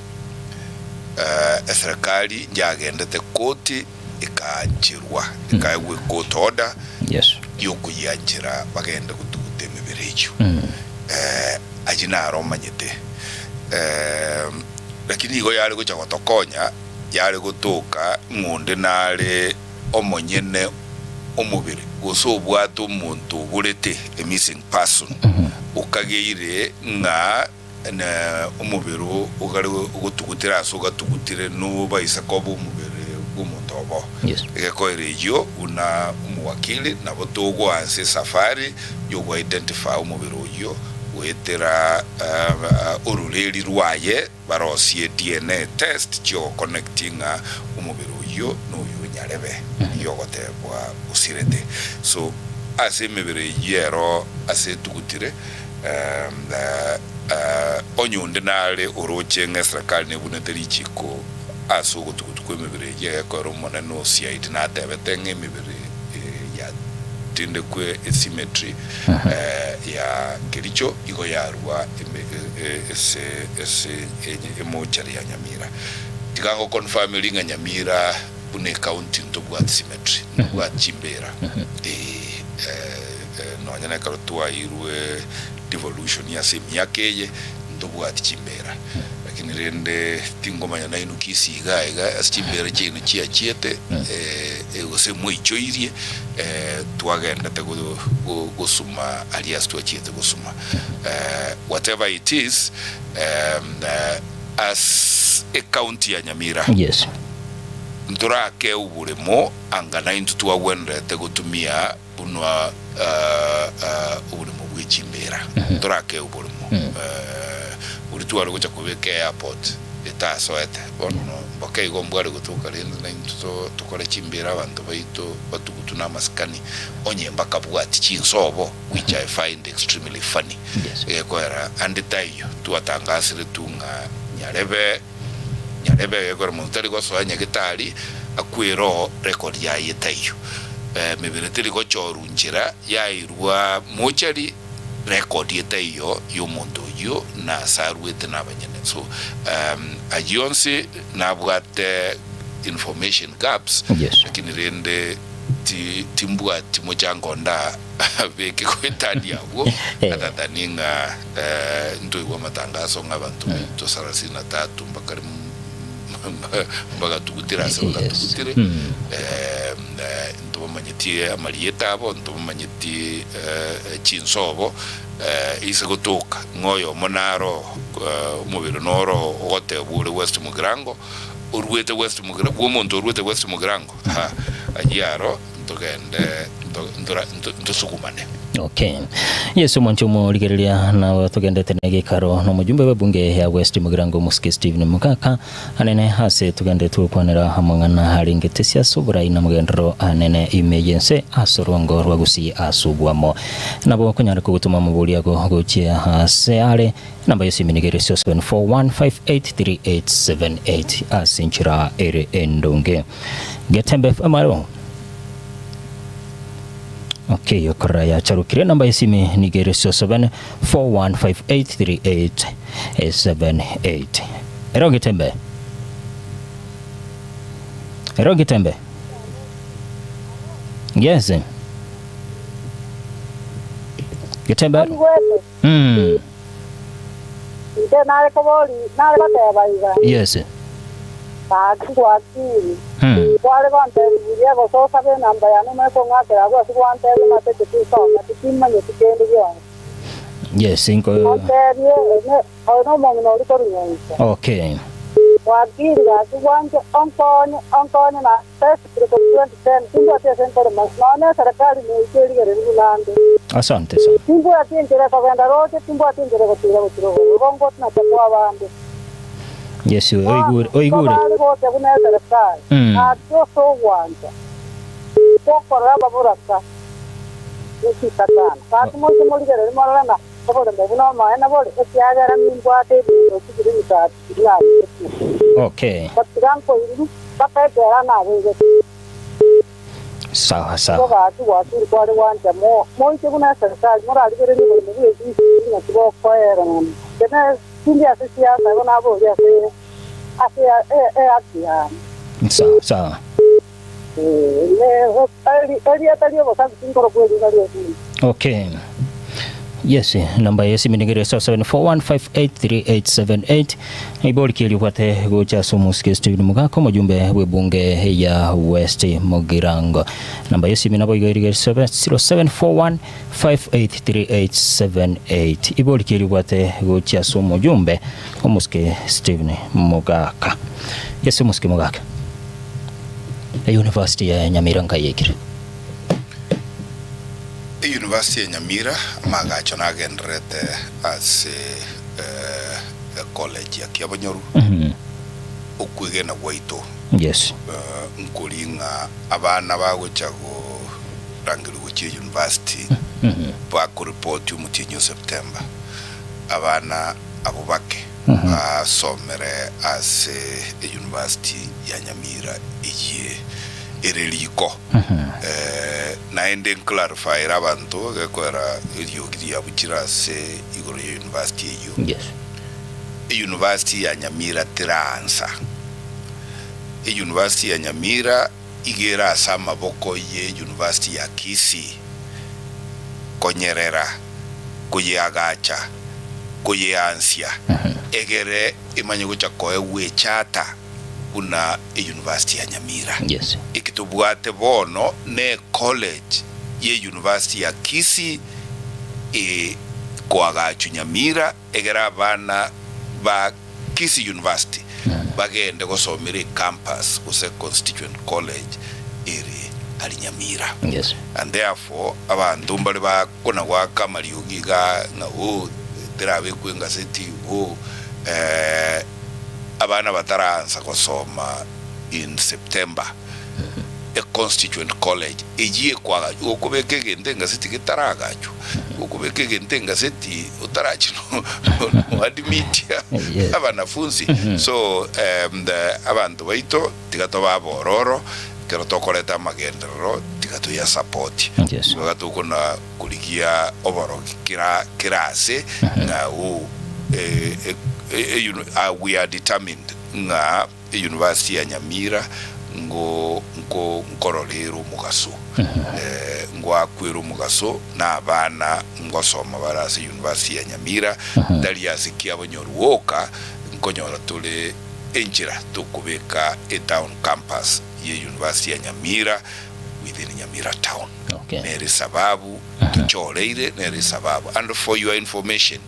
Eserekari nyagendete koti ekaancherwa ekaegwa ecourt order Yes. yokoyianchera bagende gotuguta emebere eyio. Ayio naro omanyete. Lakini igo yare gocha gotokonya yare gotoka ng'a onde nare omonyene omobere gose obwate omonto oborete, a missing person, okageire ng'a omobere ogare ogotugutera ase ogatugutire nobaisa koba omobere bw'omonto obo. Yes. Egekoera eyio buna omowakili nabo togoansa esafari yogoidentify omobere oyio goetera ororeri rwaye barosie DNA test chiogoconnecti ng'a omobere oyio noyo onyarebe oyio ogotebwa osirete. So ase emebere eyio ero ase etugutire onye onde nare oroche ng'a eserekari nebunete richiko ase ogotugutu kw'emebere eyio egekoera omonene o CID natebete ng'a emebere yatindekwe esimetry ya Kericho igo yarua ese ese emochari ya Nyamira. Tiga ngoconfirmeri ng'a Nyamira buna ecounty ntobwati cemetery, ntobwati chimbera. Nonya nekero twairwe devolution ase emiaka eye ntobwati chimbera. Lakini rende tingomanya nainwe Kisii iga iga ase chimbera chiaino chiachiete gose mwaichoirie twagendete gosuma aria ase twachiete gosuma. Whatever it is as ecounty ya Nyamira Yes. ntorake oboremo anga naintwe twagwenerete gotumia buna oboremo bwe chimbera. Ntorake oboremo. Bori tware gocha kobeka airport etasoete. Bono mboka igo mbware gotoka rende naintwe tokore chimbera abanto baito batugutu na amasikani onye mbakabwati chinsobo which I find extremely funny. Yes. Egekoera ande taiyo twatangasire tu ng'a nyarebe nyarebe egekora monto tari gosoa nyagetari akwere oo record yaye taiyo. Mebere teri gochorwa nchera yairwa mochari record etaiyo ya omonto oyio. oyio na ase arwete nabanyene. So ayio onsi nabwate information gaps, lakini rende timbwati mochango onde abeke goetania abwo, atatani ng'a ntoigwe amatangaso ng'a abanto baito sarasini na tatu mbakare mbagatugutire ase bagatugutire, ntobamanyeti amarieta abo, ntobamanyeti chinsobo, ise gotoka ng'a oyomo naro omobere noro ogotebwa ore West Mugirango, oruete West Mugirango, bw'omonto oruete West Mugirango, ha, ayio aro ntogende ntosugumane. Okay. Yesu omonche omorigereria nabo togendete negekaro nomojumbe bw'ebunge ya West Mugirango Omosike Stephen Mukaka anene ase togendete gokwanera amang'ana arengete siasa oborai na mogenderero anene ime yense ase orwango rwa Gusii ase obwamo. Nabo okonyara kogotoma amabori ago gochia ase are enamba yesimi nigo ere 0741583878 ase enchera ere endonge. Getembe FM aro. Okay, okorora yacharukire enamba yesimi nigo ere 0741583878. Ero Getembe. Ero Getembe. Yes. Getembe. Oigwete? Inche nare kobori, nare goteba iga. Yes. Gaki gwakiri. Kware gontebia buya gose osabe enamba yane omanye kong'akera agwo ase gwantebia omanyete tisometi timanyeti kende gionsi. Yes, inko. Ontebie ene oyo nomong'ina oria korwa nyaincha. Okay. Gwakiri gaki gwanche onkonye onkonye na Tesibire korwa 2010 timbwati ase nkorema nonya ne eserekari neike erigererie buna ande. Asante sana. Timbwati enchera ekogenda roche, timbwati enchera egotiira gochia rogoro, igo ngotinachia kw'abande. Yesu Bono, oigure oigure. tobare gocha buna eserekari, gaki ase ogwancha gw'okorora ababoraka ne chitakana. Gaki moche morigererie morore ng'a oboremo buna omoene bore, ekiagera nimbwate ebinto chibire bisatu biria nabigetie. Okay. Gotiga nkoiruru mpaka ekero nabegete. Sawa Igo sawa. gaki gwasuri kware gwancha mo moiche buna eserekari morarigererie oboremo bw'ebisi ng'a tibokoera ng'a inche ne tindi ase siasa igo naboria ase ase ehaki yane. Sawa sawa. Ee, ne erieta ri'obosabi tinkorokwa eriina ri'ebunge. Okay. Yes, namba ya esimi nigo ere 0741583878. Ibori ki obwate gocha ase omosike Stephen Mugaka omojumbe bw'ebunge ya West Mugirango. Namba ya esimi nabo igo ere 0741583878. Ibori ki obwate gocha ase omojumbe omosike Stephen Mugaka. Yes, omosike Mugaka. Eyunivasiti ya Nyamira nkayeikire. Eyunivasiti ya Nyamira amagacho nagendererete ase ecollege ya Kiabonyoru. Okwegena gwaito nkori ng'a abana bagocha korangerigwa gochia eyunivasiti bakoripoti omotienyi o September, abana abwo bake Basomere ase eyunivasiti ya Nyamira eyie ere riko. Naende nclarifyere abanto gekoera eriogi riabuchire ase igoro ya yunivasiti eyio. Eyunivasiti ya Nyamira teraansa. Eyunivasiti ya Nyamira iga ere ase amaboko ye yunivasiti ya Kisii konyerera, koyeagacha, koyeansia, egere emanye gocha koegwa echata buna eyunivasiti ya Nyamira. Yes. Eki tobwate bono ne college ye yunivasiti ya Kisii ekoagachwa Nyamira egere abana ba Kisii University bagende gosomera ecampus gose constituent college ere aria Nyamira. Yes. And therefore abanto mbare bakona goaka amariogi iga ng'a oh terabekwe engaseti oh eh, abana bataraansa gosoma in September e constituent college eyio ekoagachwa gokobeka egento engaseti getaragachwa gokobeka egento engaseti otarachi no admitia Yes. abanafunsi so the abanto baito tiga tobe abororo ekero tokoreta amagenderero tiga toyasapoti Yes. tiga tokona korigia oborogi kera kera ase ng'a oo. we are determined ng'a Eyunivasiti ya Nyamira ngo nko nkorora ere omogaso, ngoakwa ere omogaso na abana ngosoma bare ase eyunivasiti ya Nyamira, tari ase kiabonyoru goka, nkonyora tore enchera tokobeka etown campus ye eyunivasiti ya Nyamira within Nyamira town. Okay. Nere esababu tochoreire, nere esababu. And for your information,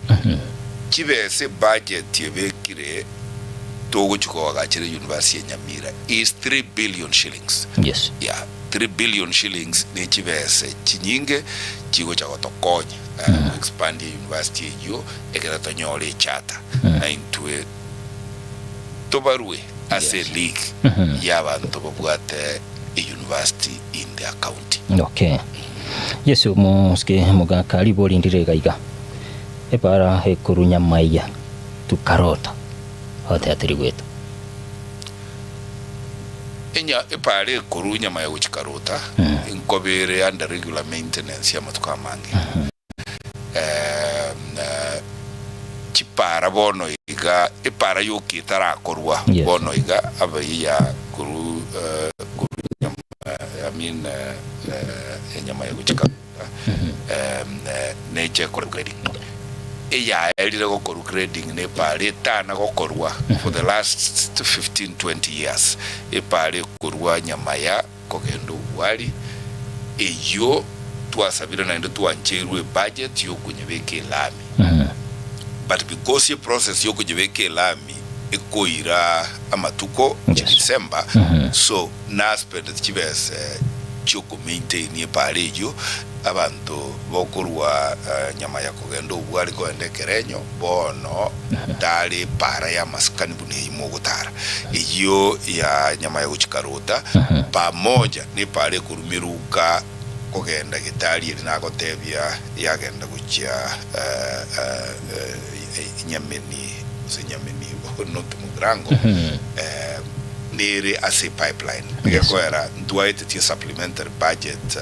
chibesa ebudget ebekire togochia koagachera university ya Nyamira is 3 billion shillings. Yes. Yeah, 3 billion shillings ne chibese chinyinge chigocha gotokonya mm. expand university eyio ekero tonyore echata mm. na intwe tobarue ase yes. league mm -hmm. ya abanto babwate university in their county. Okay. Yes, omosike mogaka ribori ndire iga iga epara ekorunya maiya tukarota Oteatiri gweto. Enya epaara ekorwa enyama ya gochia karota, enkobe ere under regular maintenance y'amatuko amange. Chipaara bono iga, epaara yoka etarakorwa bono iga, abe ya korwa korwa enyama, I mean enyama ya gochia karota. Neche ekore grading. Eyaerire gokorwa grading ne epaara etana gokorwa for the last 15, 20 years. Epaara ekorwa Nyamaya kogenda Obwari, eyio twasabire naende twancheirwe ebudget yokonyebeka elami. But because eprocess yokonyebeka elami ekoira amatuko chi December, so naspendete chibese chiokomaintain epaara eyio, abanto bokorwa nyama ya kogenda obware kogenda ekerenyo, bono tare epaara y'amasikani buna eyio mogotara, eyio ya nyama ya gochia karota, pamoja nepaara ekorwa Miruka kogenda Getari eri nagotebia yagenda gochia Nyameni, gose Nyameni not Mugirango, nere ase pipeline gekoera ntwaetetie supplementary budget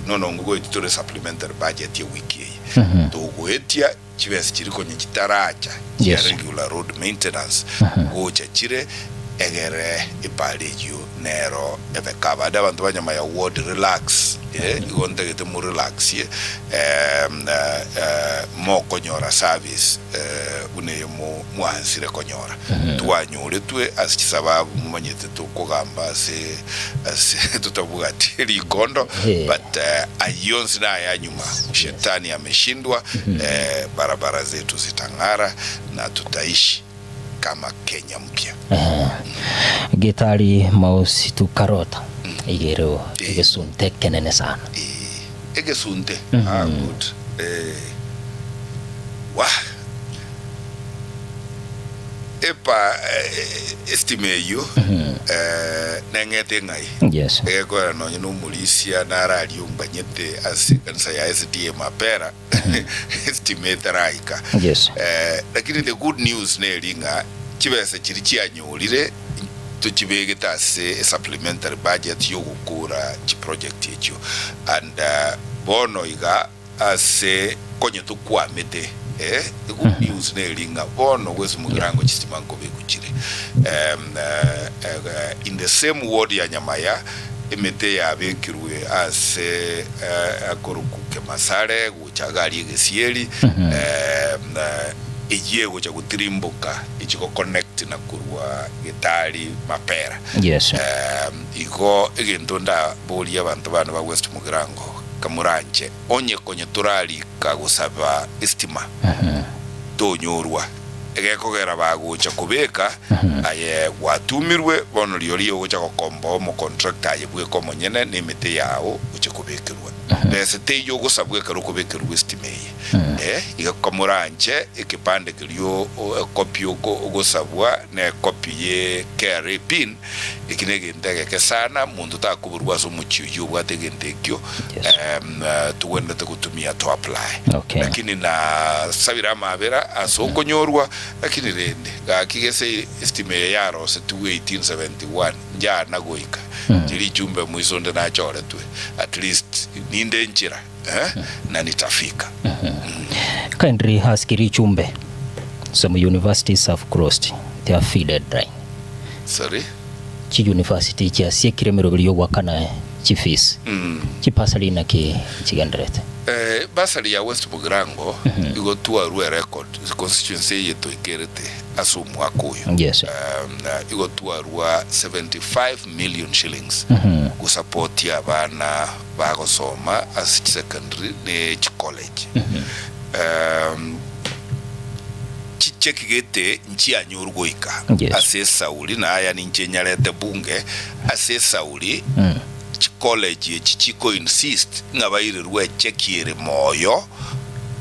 no no ngogoetia tore supplementary budget ye wiki eye togoetia chibesa chiri konya chitaracha chia regular road maintenance gocha chire egere epara eyio nero ebe covered. Abanto ba Nyamaya ward relax eh, igo ntagete mo relaxie mokonyora service buna eye mwansire konyora. Twanyoretwe ase chisababu momanyete tokogamba ase ase totabwati rikondo but ayio onsi naya nyuma shetani ameshindwa barabara zetu zitang'ara na tutaishi kama Kenya mpya. Getari maositu karota igero egesunte ekenene sana. Egesunte ah good eh wah epa estima eyio neng'ete ng'ai egekoera nonye nomorisia nararia onganyete ase ekanisa ya SDA Mapera estima etaraika lakini the good news neri ng'a chibesa chiria chianyorire tochibegete ase esupplementary budget yogokora chiproject echio and bono iga Ase konya tokwamete, eh, the good news neri ng'a bono gwesi mogirango chistima nkobeku chire. Em, eh, eh, in the same ward ya Nyamaya, emete yabekirwe ase eh, akorokwa Kemasare gocha iga aria Egesieri, em, eh, eyio egocha gotirimboka echi goconnect na korwa Getari Mapera. Yes. Em, igo egento ndaborie abanto bane ba West Mugirango, Kamoranche, onye konya torarika gosaba estima, tonyorwa. Egekogera bagocha kobeka, aye gwatumirwe, bono rirorio ogocha gokomboa omocontractor aye bweka omonyene na emete yao oche kobekerwa. Besa teiyo ogosabwa ekero okobekerwa estima eye. Eh, iga kamoranche ekepande keria ekopi ogosabwa na ekopi ye KRA pin, Eki negento egeke sana, monto takoborwa ase omochie oyio obwate egento ekio togwenerete gotumia to apply. Lakini nasabire amabera ase okonyorwa, lakini rende gaki gese estima eye yarosetigwe 1871 njana goika inche richumbe moiso onde nachoretwe at least ninde nchera na nitafika. Kindly ask richumbe. Some universities have crossed their fee deadline. Sorry? Chiuniversity chiasiekire emeroberi y'ogoakana chifees. Chibasari naki chigendererete? Eh, basari ya West Mugirango igo twarua erecord constituency eye toikerete ase omwaka oyo. Yes. Igo twarua 75 million shillings gosapotia abana bagosoma ase chisecondary ne chicollege. Chicheki gete nchianyorwa goika Yes. ase esauri, na aya ninche nyarete bunge ase esauri, chicollege echi chiko insist ng'a bairerwe echeki ere moyo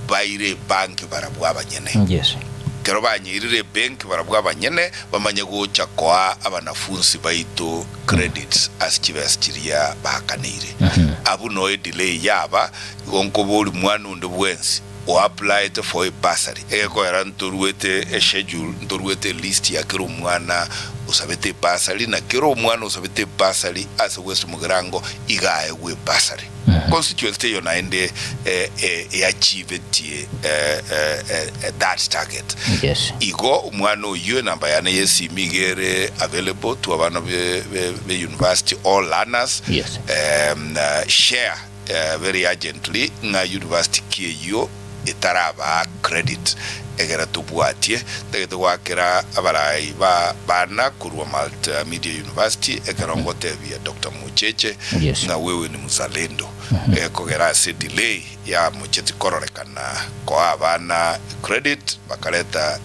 baire ebanki barabwo abanyene. Yes. Ekero banyeirire ebenki barabwo abanyene bamanye gocha koa abanafunsi baito credits ase chibesa chiria baakaneire. Abwo noo edelay yaba, igo nkoboria mwana onde bwensi o applied for a bursary, egekoera ntoruete eschedule, ntoruete elist ya kera omwana osabete ebursary, na kera omwana osabete ebursary ase West Mugirango iga aegwe ebursary. Constituency teiyo naende eachievetie that target. Yes. Igo omwana oyio enamba yane yesimi iga ere available to abana be be university, all learners, Yes. share very urgently ng'a university ki eyio etarabaa credit egere tobwatie ntagete goakera abarai ba bana korwa Multimedia University ekero ngotebia Doctor Mocheche Yes. ng'a wewe ni mzalendo ekogera ase delay ya mocheti kororekana koa abana credit bakareta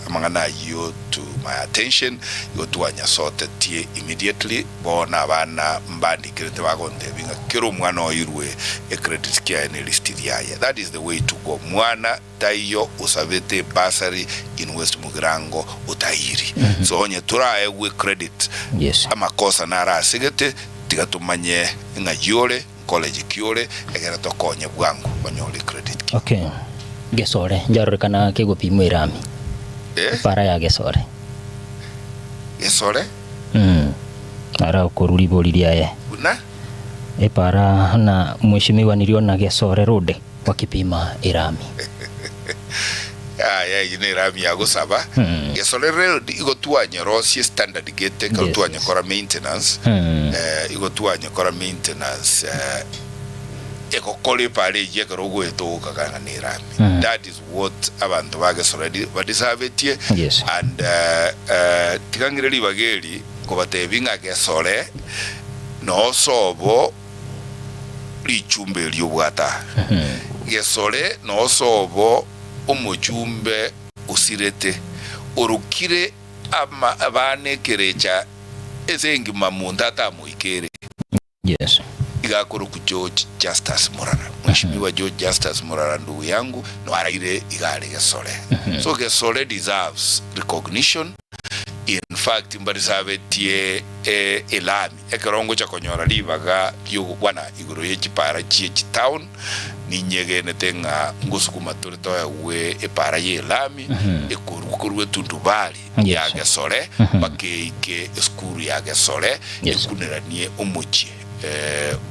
amang'ana ayio to my attention igo twanyasotetie immediately Bono abana mbandikerete bagontebia ng'a kera omwana oirwe ecredit kiaye ne list riaye. That is the way to go. Mwana taiyo osabete ebursary in West Mugirango otairi. So onye toraegwe credit Yes. amakosa naro asegete tiga tomanye ng'ai ore, college ki ore egere tokonye bwango onyore ecredit ki. Okay. Gesore njarorekana kegopimwa erami. Eh? Para ya Gesore. Gesore? Ara okorwa ribori riaye. Buna? Epara na mheshimiwa niliona Gesore Road wakipima erami. Yaya eyio nerami ya gosaba. Gesore Road igo twanyerosie standard gete ekero twanyekora maintenance. Igo twanyekora maintenance egokora epara eyio ekero ogoeta ogokaga ng'a nerami. That is what abanto ba Gesore badeservetie. And tiga ng'ire ribaga eri nkobatebia ng'a Gesore nosobo richumbe eri obwate aa. Gesore nosobo omochumbe osirete, orokire ama abana ekerecha ase engima monto atamoikere. Yes. Iga akorokwa George Justus Murara. Mheshimiwa George Justus Murara ndugu yangu noaraire iga are Gesore. So Gesore deserves recognition. In fact mbarisabetie elami ekero ngocha konyora ribaga riogokwana igoro ye chipara chie chitown ninyegenete ng'a ngosukuma tore toegwe epara ye elami ekorwa korwa etundubari ya Gesore mpaka eike esukuru ya Gesore ekuneranie omochie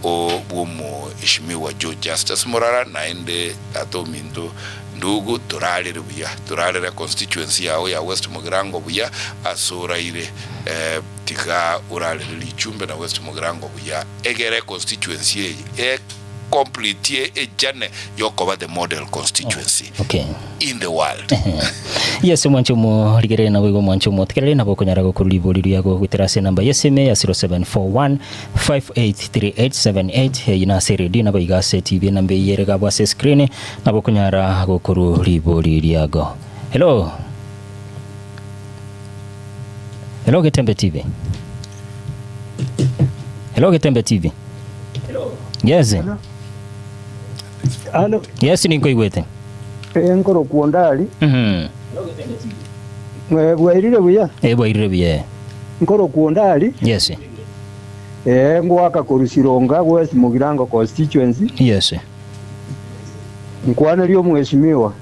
o bw'omoeshimiwa George Justus Murara naende tata ominto Ndugu torarere buya, torarere constituency yao ya West Mugirango buya ase oraire tiga orarere Richumbe na West Mugirango buya egere constituency eye e completie e journey yokoba the model constituency Okay. in the world. Yes, omwanche omorigereria naboigo omwanche omotegereri nabo okonyara gokorwa ribori riago goetera ase enamba y'esime ya 0741 583878 eyio nase eredio nabo iga ase TV enamba eyio ere gabwo ase escreen nabo okonyara gokorwa ribori riago. Hello. Hello Getembe TV. Hello Getembe TV. Yes. Alo, Yes ninkoigwete. eh, nkorokwa Ondari, Eh, bwairire buya, Eh bwairire buya. nkorokwa Ondari, Yes. eh, ngoaka korwa Sironga West Mugirango constituency, Yes. nkwanerie omweshimiwa.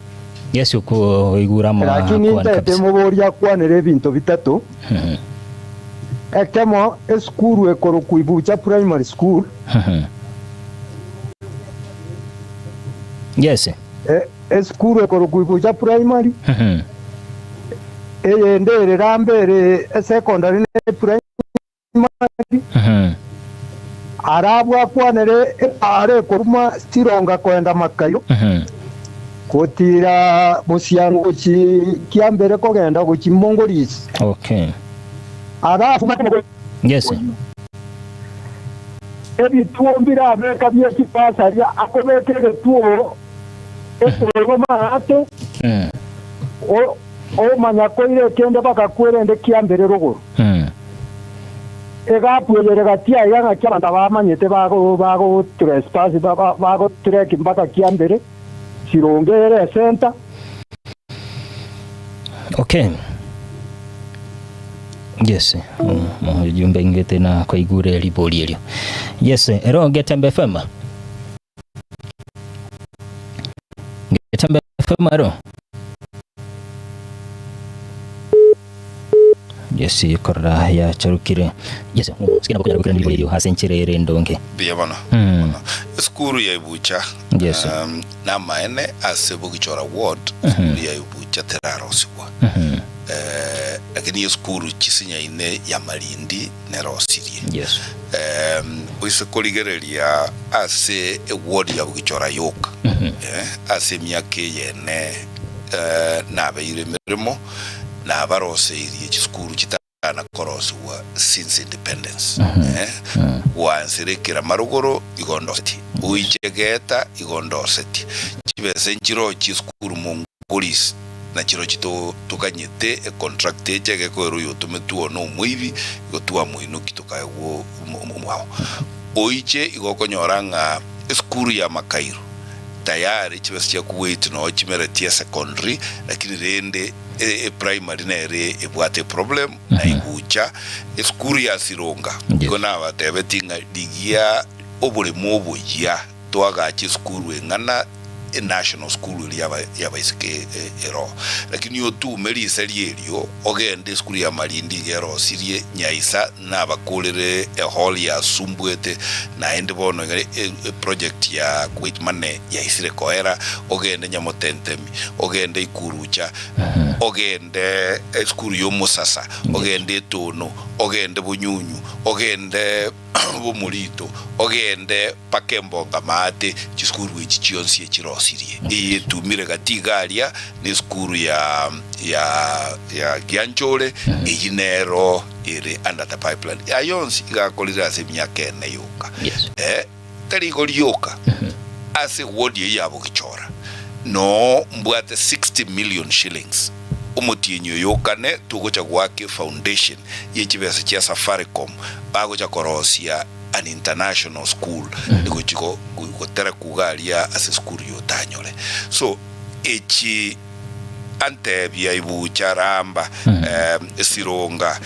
Yes okoigura ama Lakini kwana ntete kabisa. moboria akwanere ebinto bitato. Ekemo esukuru ekorokwa Ibucha Primary School, Yes. eh, esukuru ekorokwa Ibucha Primary, Eyende ere ramba ere esecondary na eprimary. Arabwo akwanere epaara ekoruma Sironga koenda Makairo, gotiira bosiango gochia kiambere kogenda gochia Mongorisi. Okay. Alafu Yes. Ebituo mbirabeka bie chibasaria akobeka egetuo ekerwe maate, omanya koira ekende bagakwerende kiambere rogoro. Egapu eye ere gati aiga ng'aki abanto abamanyete bago trespass bago trek mpaka kiambere, Sironga ere esenta. Okay. Yes, ujumbe ingete na koigure ribori erio. Yes, ero Getembe FM. Getembe FM ero. Yes, korora yacharukire. Yes, sikina bokonyara gokira ribori erio ase enchera ere endonge. Mbuya mono. Mono. Esukuru ya Ibucha Yes. namaene ase Bogichora ward esukuru ya Ibucha terarosigwa. Eh, lakini esukuru chisinyaine ya Malindi nerosirie. Yes. Oise korigereria ase eward ya Bogichora yoka eh, ase emiaka eyene eh, nabeire emeremo nabaroseirie chisukuru chita na korosigwa since independence eh, gwansera ekerama rogoro igo ndoseti oiche geta igo ndoseti chibesa nchiro chisukuru mongoris na chiro chito tokanyete econtract eche egekoera oyo otometwe one omoibi igo twamoinoki tokaegwa omwao oiche igo okonyora ng'a esukuru ya makairo tayari chibesa chia Kuwait noo chimeretie esecondary lakini rende Eprimary nere ebwate eproblem na egocha esukuru ya Sironga. Igo nabatebetie ng'a rigia oboremo oboyia toagache esukuru eng'ana enational school eria y'abaiseke ero. Lakini otume riseria erio ogende esukuru ya Malindi iga erosirie Nyaisa nabakorere ehall yasumbwete naende bono iga eproject ya Kuwait Money yaisire koera ogende Nyamotentemi ogende Ikurucha, ogende esukuru y'omosasa, ogende etono, ogende bonyunyu, ogende bomorito, ogende mpaka embonga maate, chisukuru echi chionsi echirosirie. Eye etumire gati iga aria nesukuru ya ya ya Gianchore, eyio nero ere under the pipeline. Aya onsi iga akorire ase emiaka ene yoka. Yes. Eh, Tari igo rioka, ase ewodi eyio ya Bogichora noo mbwate 60 million shillings omotienyi oyo okane togocha goaka efoundation ye chibesa chia Safaricom bagocha korosia an international school egochi goterekwa iga aria ase esukuru ya Otanyore. So echi. Antebia, Ibucha, ramba, esironga,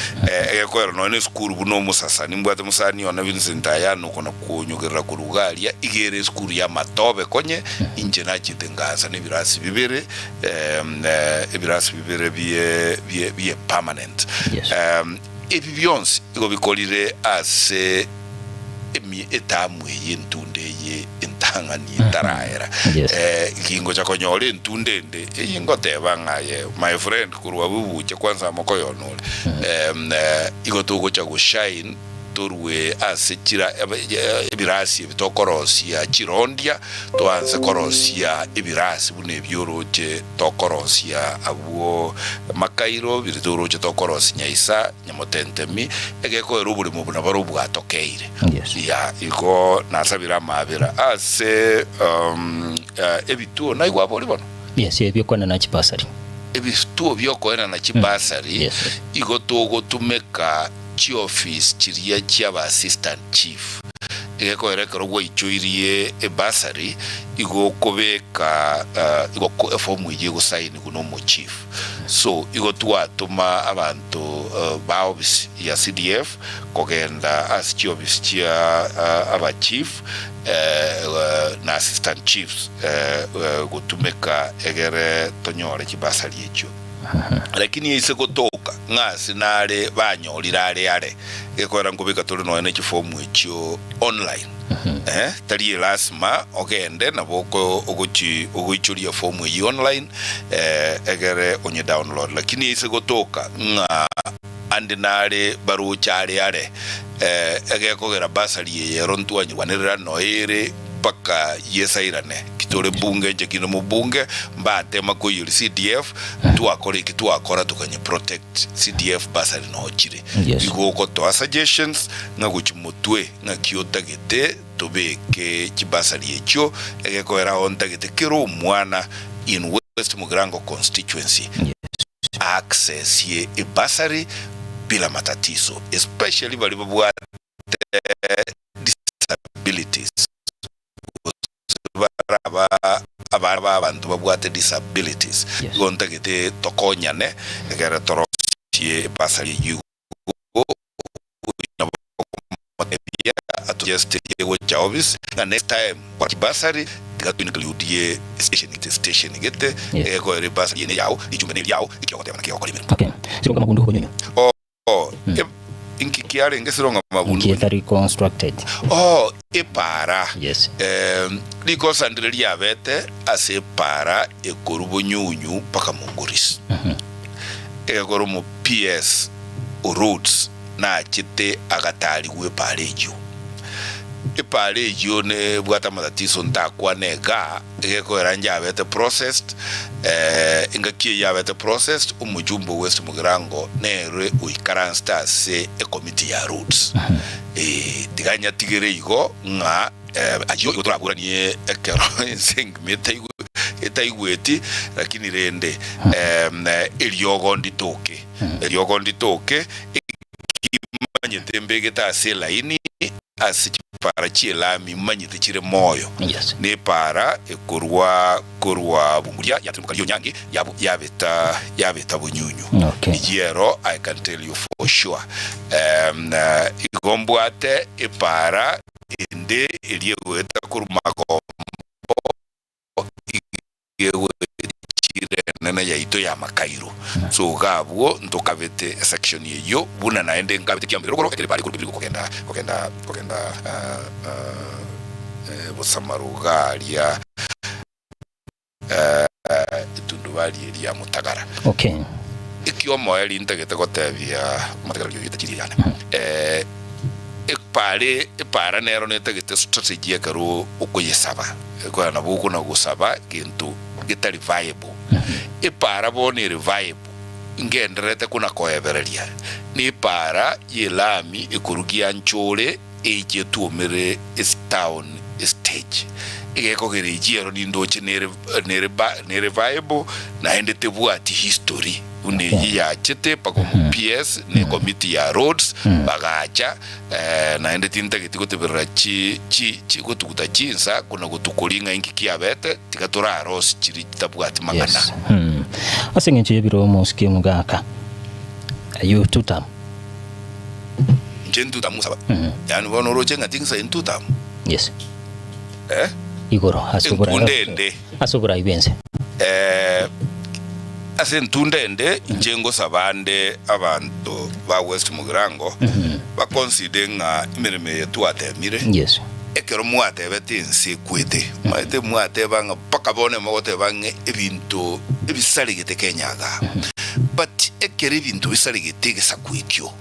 egekoero nonya nesukuru buna omosasa. Nimbwate mosani one Vincent Ayano okona konyogerera korwa iga aria, iga ere esukuru y'amatobe konye, inche nachete nkaansa nebirasi bibere, ebirasi bibere bie bie bie permanent. Yes. Ebi bionsi igo bikorire ase emi etamu eye entunda eye entang'ani etaraera. Yes. Eh, gingocha konyora entunda ende eye ngoteba ng'a aye my friend korwa abwo buche kwanza mokoyona ore. Em, eh, igo togocha goshine torwe ase chira ebe- eh, ebirasi ebi tokorosia chirondia toanse korosia ebirasi buna ebi oroche tokorosia abwo makairo biri toroche tokorosia nyaisa Nyamotentemi, egekoera oboremo buna baria obwatokeire. Yes. Ya, igo nasabire amaabera ase um, eh, ebituo naigwa abori bono. Yes, ebiokoenana chibasari. Ebituo biokoenana chibasari Yes, yes. igo togotumeka chiofisi chiria chiaba assistant chief. Egekoera ekero gwaichoirie ebasari igo okobeka eh, igo ko- efomu eyio egosainigwa na omochief. So igo twatoma abanto ba ofisi ya CDF kogenda ase chiofisi chia aba chief na assistant chiefs gotumeka egere tonyore chibasari echio. Lakini aise gotoka ng'a ase nare banyorire are are, gekoera nkobeka tore nonya ne chifomu echio online. Eh, tari elasima ogende nabo oko ogochi ogoichoria efomu eyio online eh, egere onye download. Lakini aise gotoka ng'a ande nare baroche are are, eh, egekogera bursary eye ero ntwanyerwanerera noe ere mpaka Yeso airane. Ki tore bunge inche kinde mobunge, mbatema koiyoria CDF, twakora eki twakora tokanye protect CDF bursary noo chire. Yes. Igo ogotoa suggestions ng'a gochia motwe ng'aki otagete tobeke chibursary echio, egekoera ao ntagete kera omwana in West Mugirango constituency Yes. accessie ebursary bila matatizo especially baria babwate disabilities gose baraba abana ba abanto babwate disabilities. Yes. Igo ntagete tokonyane ekere torosie ebasari eyio igo nabo okomotebia atusuggestirie gocha office ng'a next time kwa chibasari tiga to include station gete station gete Yes. egekoera ebasari eye neyao richumbe neriao eki ogoteba naki ogokora emeremo. Okay. Sironga mabundu obonyonyo. Oh, e- inki kiarenge sironga mabundu Inki etari constructed. Oh, epaara. Yes. Eh, rikosa ndire riabete ase epaara ekoru bonyunyu mpaka Mongoris. Egekora omo PS o Roads nachete agatarigwa epaara eyio. Epaara eyio nebwate amatatizo ntakwane igaa, Egekoera njabete processed, eh, engaki eyio yabete processed, omojumbe o West Mugirango nere oikaransete ase ecommittee ya roads. Eh, tiga nyatigere igo ng'a eh, ayio igo toraburanie ekero ense engima etaigwe etaigweti, lakini rende em, eriogo nditoke, eriogo nditoke, Ekimanyete mbegete ase elaini ase chipara chi'elami manyete chire moyo, Yes. nepaara ekorwa korwa bunguria yatirimboka rionyangi yabu yabeta yabeta bunyunyu. Okay. Eyio ero I can tell you for sure. Em, eh, igo mbwate epaara ende eria egoeta korwa magombo Egegochira enene yaito y'amakairo. So iga abwo ntokabete esection eyio buna naende nkabete kiambere rogoro ekere bare korwa kogenda kogenda kogenda Bosamaro iga aria etundubari eria ya Mutagara. Okay. Ekiomoerio ntagete gotebia omotegereri oyo etachiri eyane. Epare epara nero netagete strategy ekero okoyesaba. Ekwera nabo okona gosaba gento getari viable. Epara bono ere viable ngendererete kona koebereria nepara y'elami ekorugia nchore eiche etuomere esitown estage. Egekogera eyio ero nindoche nere nere nere viable naende tebwati history buna eyio yachete mpaka omo PS ne committee ya roads bagacha Naende tintageti goteberera chi, chi, chi, gotuguta chinsa kona gotukoria ng'a inki kiabete, tiga torarosie chiria chitabwati mang'ana. Yes. Hmm. Ase eng'encho y'ebiro omosike omogaka. Ayio tutam. Inche ntutamu saba. Yaani bono oroche ng'a ting'isa intutamu. Yes. Eh? Igoro ase oborai. Entunda ende. Ase oborai bw'ense. Eh, ase entunda ende inche ngosaba ande abanto ba West Mugirango baconsider ng'a emeremo eye twatemire, Yes. ekero mwatebete ense ekwete, omanyete mwateba ng'a mpaka bono emogoteba ng'a ebinto ebisaregete Kenya igaa. But ekero ebinto bisaregete egesaku ekio,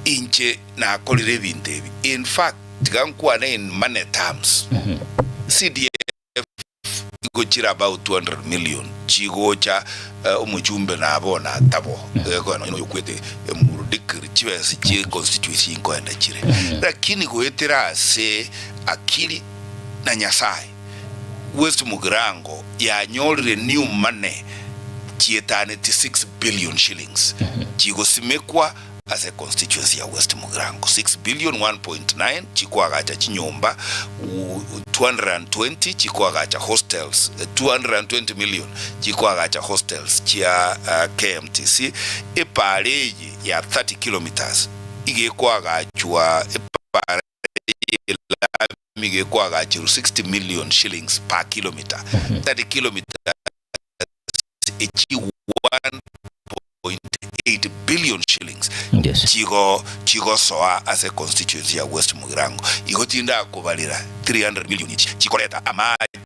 inche nakorire ebinto ebi, in fact tiga nkwane in money terms, CDF igo chire about 200 million chigocha omochumbe nabo na tabo egekonya nonya oyokwete emuru dikiri chibesa chie constituency nkoenda chire lakini goetera ase akili na Nyasaye West Mugirango yanyorire new money chietaneti 6 billion shillings chigosimekwa Ase constituency ya West Mugirango 6 billion 1.9 chikoagacha chinyomba, 220 chikoagacha hostels, 220 million chikoagacha hostels chia KMTC. Epaara eye ya 30 kilometres iga ekoagachwa epaara y'elami iga ekoagacherwa 60 million shillings per kilometre, 30 kilometres echi 1. Chigo chigosoa ase constituency ya West Mugirango. Igo tindakobarera 300 million echi chikoreta amache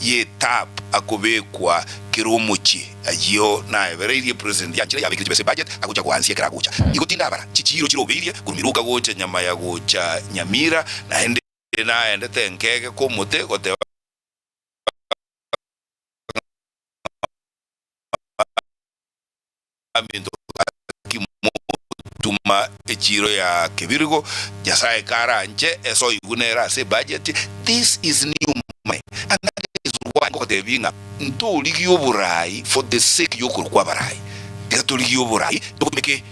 ye tap akobekwa kera omochie. Ayio naebereirie president yanchire yabekire chibesa ebudget agocha goansia ekero agocha. Igo tindabara chichiiro chirobeirie korwa Miruka gocha Nyamaya gocha Nyamira naende naendete nkege komote goteba Aminto gaki motuma echiro ya kebirigo, Nyasae karanche esoigwe nere ase ebudget, this is new money and that is why ngogotebi ng'a ntorigie oborai for the sake yokorokwa abarai, tiga torigie oborai togotumeke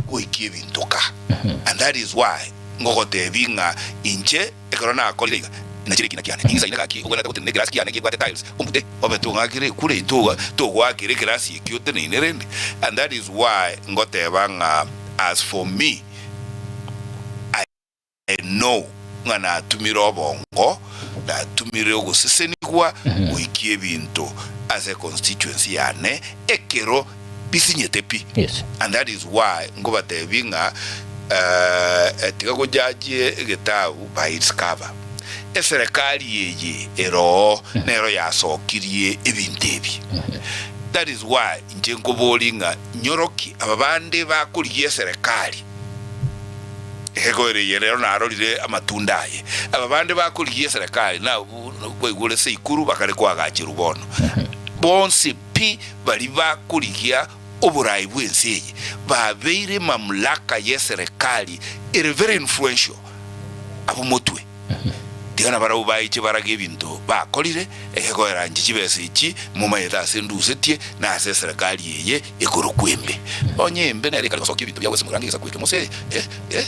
goikia ebinto ka and that is why ngogotebi ng'a inche Ekero nakorire iga, nachire ekina kiane, ninsaine gaki ogwenerete gotenena ekerasi kiane kebwate tiles, ombute. Obe tong'akere ekura eye toga togoakera ekerasi ekio oteneine rende. And that is why ngoteba ng'a as for me, I know ng'a natumire obongo, natumire ogosesenigwa goikia ebinto ase econstituency yane ekero bisinyete pi. Yes. And that is why nkobatebi ng'a eh, tiga gojaji egetabu by its cover. Eserekari eye eroo nero yasokirie ebinto ebi. That is why inche nkobori ng'a nyoroki aba bande bakorigia eserekari egekoera eye rero narorire amatunda aye. Aba bande bakorigia eserekari na kwaigure Seikuru bakare koagacherwa bono. Bonsi pi baria bakorigia oborai bw'ense eye babeire mamlaka y'eserekari ere very influential abwo motwe. Tiga nabarabwo baiche barage ebinto bakorire, egekoera inche chibesa echi momaete ase ndusetie na ase eserekari eye ekorokwa embe. Onye embe nere ekare gosokia ebinto biabo ase morango egesaku eke mose eh, eh,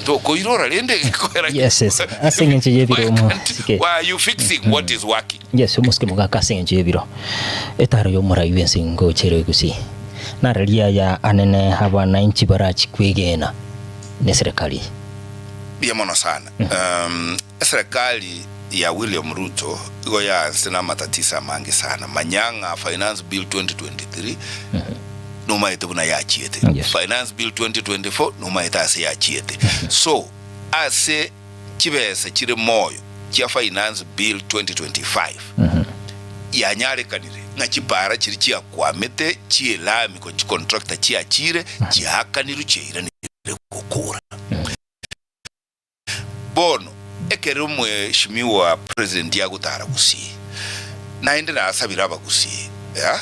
ntokoirora rende egekoera Yes, yes. Ase eng'encho y'ebiromo, Why can't- sike. why are you fixing what is working? Yes, omosike mogaka ase engencho y'ebiro. Etaro y'omorai bw'ense ngocha ere gusii. Nararia aya anene abanainchi barachi kwegena neserekari. Mbuya mono sana. Eserekari ya William Ruto igo yaanse na amatatiso amange sana. Manya ng'a Finance Bill 2023 nomaete buna yachiete. Yes. Finance Bill 2024 nomaete ase yachiete. So ase chibesa chire moyo chia Finance Bill 2025 yanyarekanire ng'a chipara chiria chiakwamete chi'elami ko chicontractor chiachire chiaakanirwe chiairanire gokora. Bono ekero omweshimiwa President agotara Gusii naende nasabire abagusii ya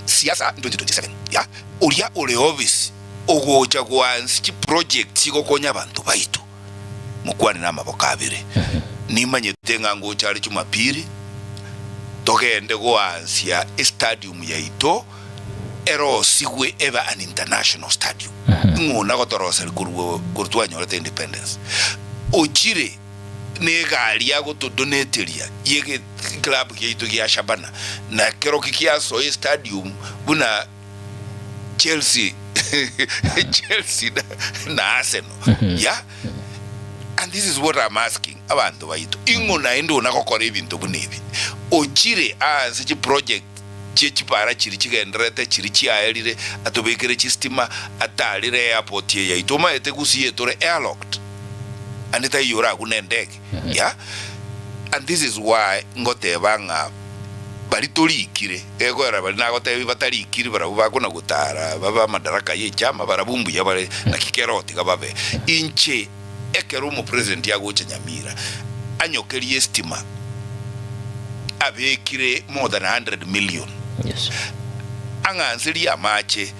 siasa 2027 ya oria ore office ogocha goansi chiproject chigokonya abanto baito. Mokwane namaboko abere. Nimanyete ng'a ngocha are Jumapili, togende goansia estadium yaito erosigwe ebe an international stadium. Ng'o nagotoroseria korwa korwa twanyorete independence. Ochire negari agotodoneteria ye club giaito gia Shabana, na keroki kiasoa estadium buna Chelsea Chelsea na, na Arsenal yeah and this is what I'm asking abanto baito ing'o naende ona gokora ebinto buna ebi ochire ase chiproject chie chipara chiri chigendererete chiri chiaerire atobekere chistima atarire airport eye yaito omaete gusii etore airlocked ande taiyo oragune endege yeah and this is why ngoteba ng'a baria torikire, egoera baria nagotebi batarikiri barabwo bakona gotara babe amadaraka y'echama barabwo mbuya bare naki kera otiga babe. Inche ekero omopresident agocha Nyamira anyokerie estima abekire more than 100 million Yes. ang'anserie amache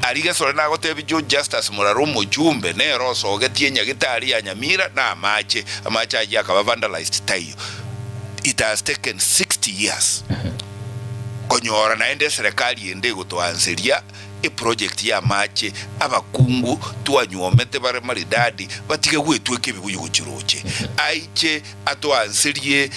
aria gesore nagotebi George Justus Murara omochumbe nere osogetie enyagetari ya Nyamira na amache, amache ayio akaba vandalized taiyo. It has taken 60 years konyora naende eserekari ende egotoanseria eproject ya amache abakungu twanyuomete bare maridadi batige gwetweka ebibuyu gochia roche aiche atoanserie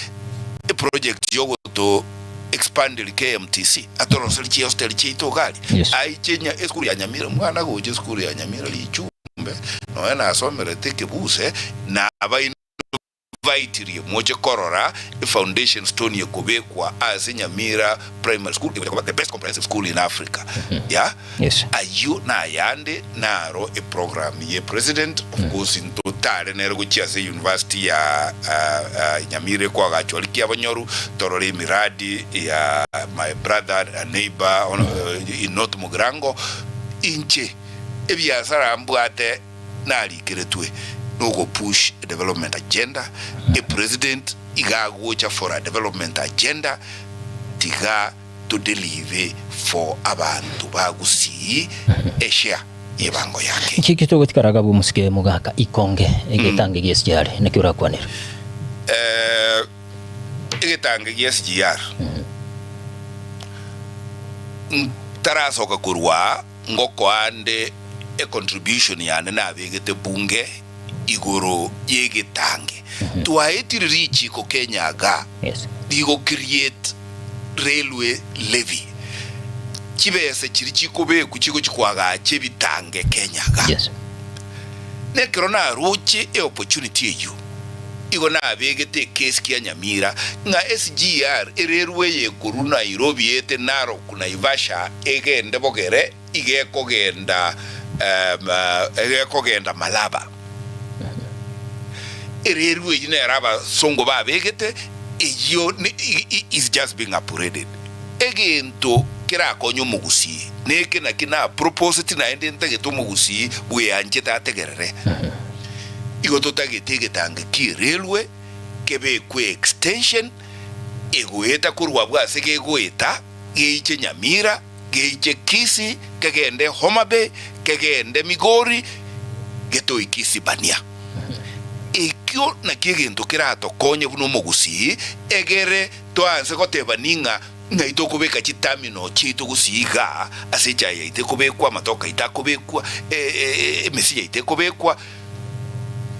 eproject yogoto expanderi KMTC atoroserie chihosteli chiaito iga aria Yes. aiche nya esukuru ya Nyamira omwana gocha esukuru ya Nyamira richumbe nonya nasomerete ekebuse naba. Baitirie moche korora efoundation stone ekobekwa ase Nyamira Primary School egocha koba the best comprehensive school in Africa. Yeah? Yes. Ayio nayande naro eprogram ye president of course ntotare nere gochia ase university ya Nyamira ekoagachwa rikia abonyoru torore emiradi ya my brother and neighbor in North Mugirango inche ebiasara mbwate narikeretwe nogo push a development agenda, a president iga agocha for a development agenda, tiga to delive for abanto ba Gusii a share yebango ya Kenya. Nki eki togotikara agabwe omosike mogaka ikonge egetange gie SGR naki orakwanere? Eh, egetange gia SGR ntarasoka korwa aa Ngokoa nde econtribution yane nabegete bunge igoro yegetange. Twaetire richiko Kenya igaa rigo create railway levy. Chibesa chiria chikobekwa chigochi koagacha ebitange Kenya igaa. Nekero naroche eopportunity eyio, igo nabegete ecase kia Nyamira ng'a SGR ererwe eye korwa Nairobi ete Narok Naivasha egende Bogere iga ekogenda egekogenda Malaba. Ererwe eyio nero abasongo babegete eyio is just being upgraded. Egento kerakonye omogusii neke naki naproposeti naende ntagete omogusii bweanchete ategerere. Igo totagete egetange kiererwe kebekwe extension egoeta korwa abwo ase gegoeta geiche Nyamira, geiche Kisii, kegende Homa Bay, kegende Migori, getoike Isibania. Ekio nakio egento keratokonye buna omogusii egere Toanse gotebani ng'a ng'ai tokobeka chiterminal chiaito gose igaa ase echae yaito ekobekwa, amatoke aito akobekwa, emesi yaito ekobekwa.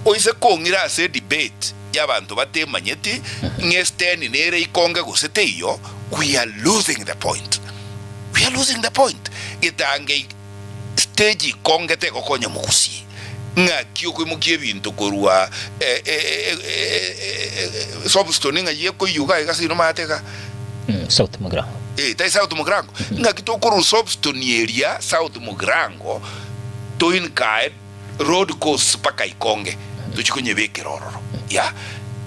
Oise kong'ira ase edebate y'abanto batemanyeti ng'a esteni nere ikonge gose teiyo, we are losing the point. We are losing the point. Getange stage ikonge tegokonya mogusii. Ng'aki okoimokia ebinto korwa Soapstone ng'ai ekoiyuga iga ase ino maate iga? South Mugirango. Eh, tai South Mugirango. Ng'aki tokorwa Soapstone eria South Mugirango toinkae road course mpaka Ikonge tochie konyebekera ororo. Yeah.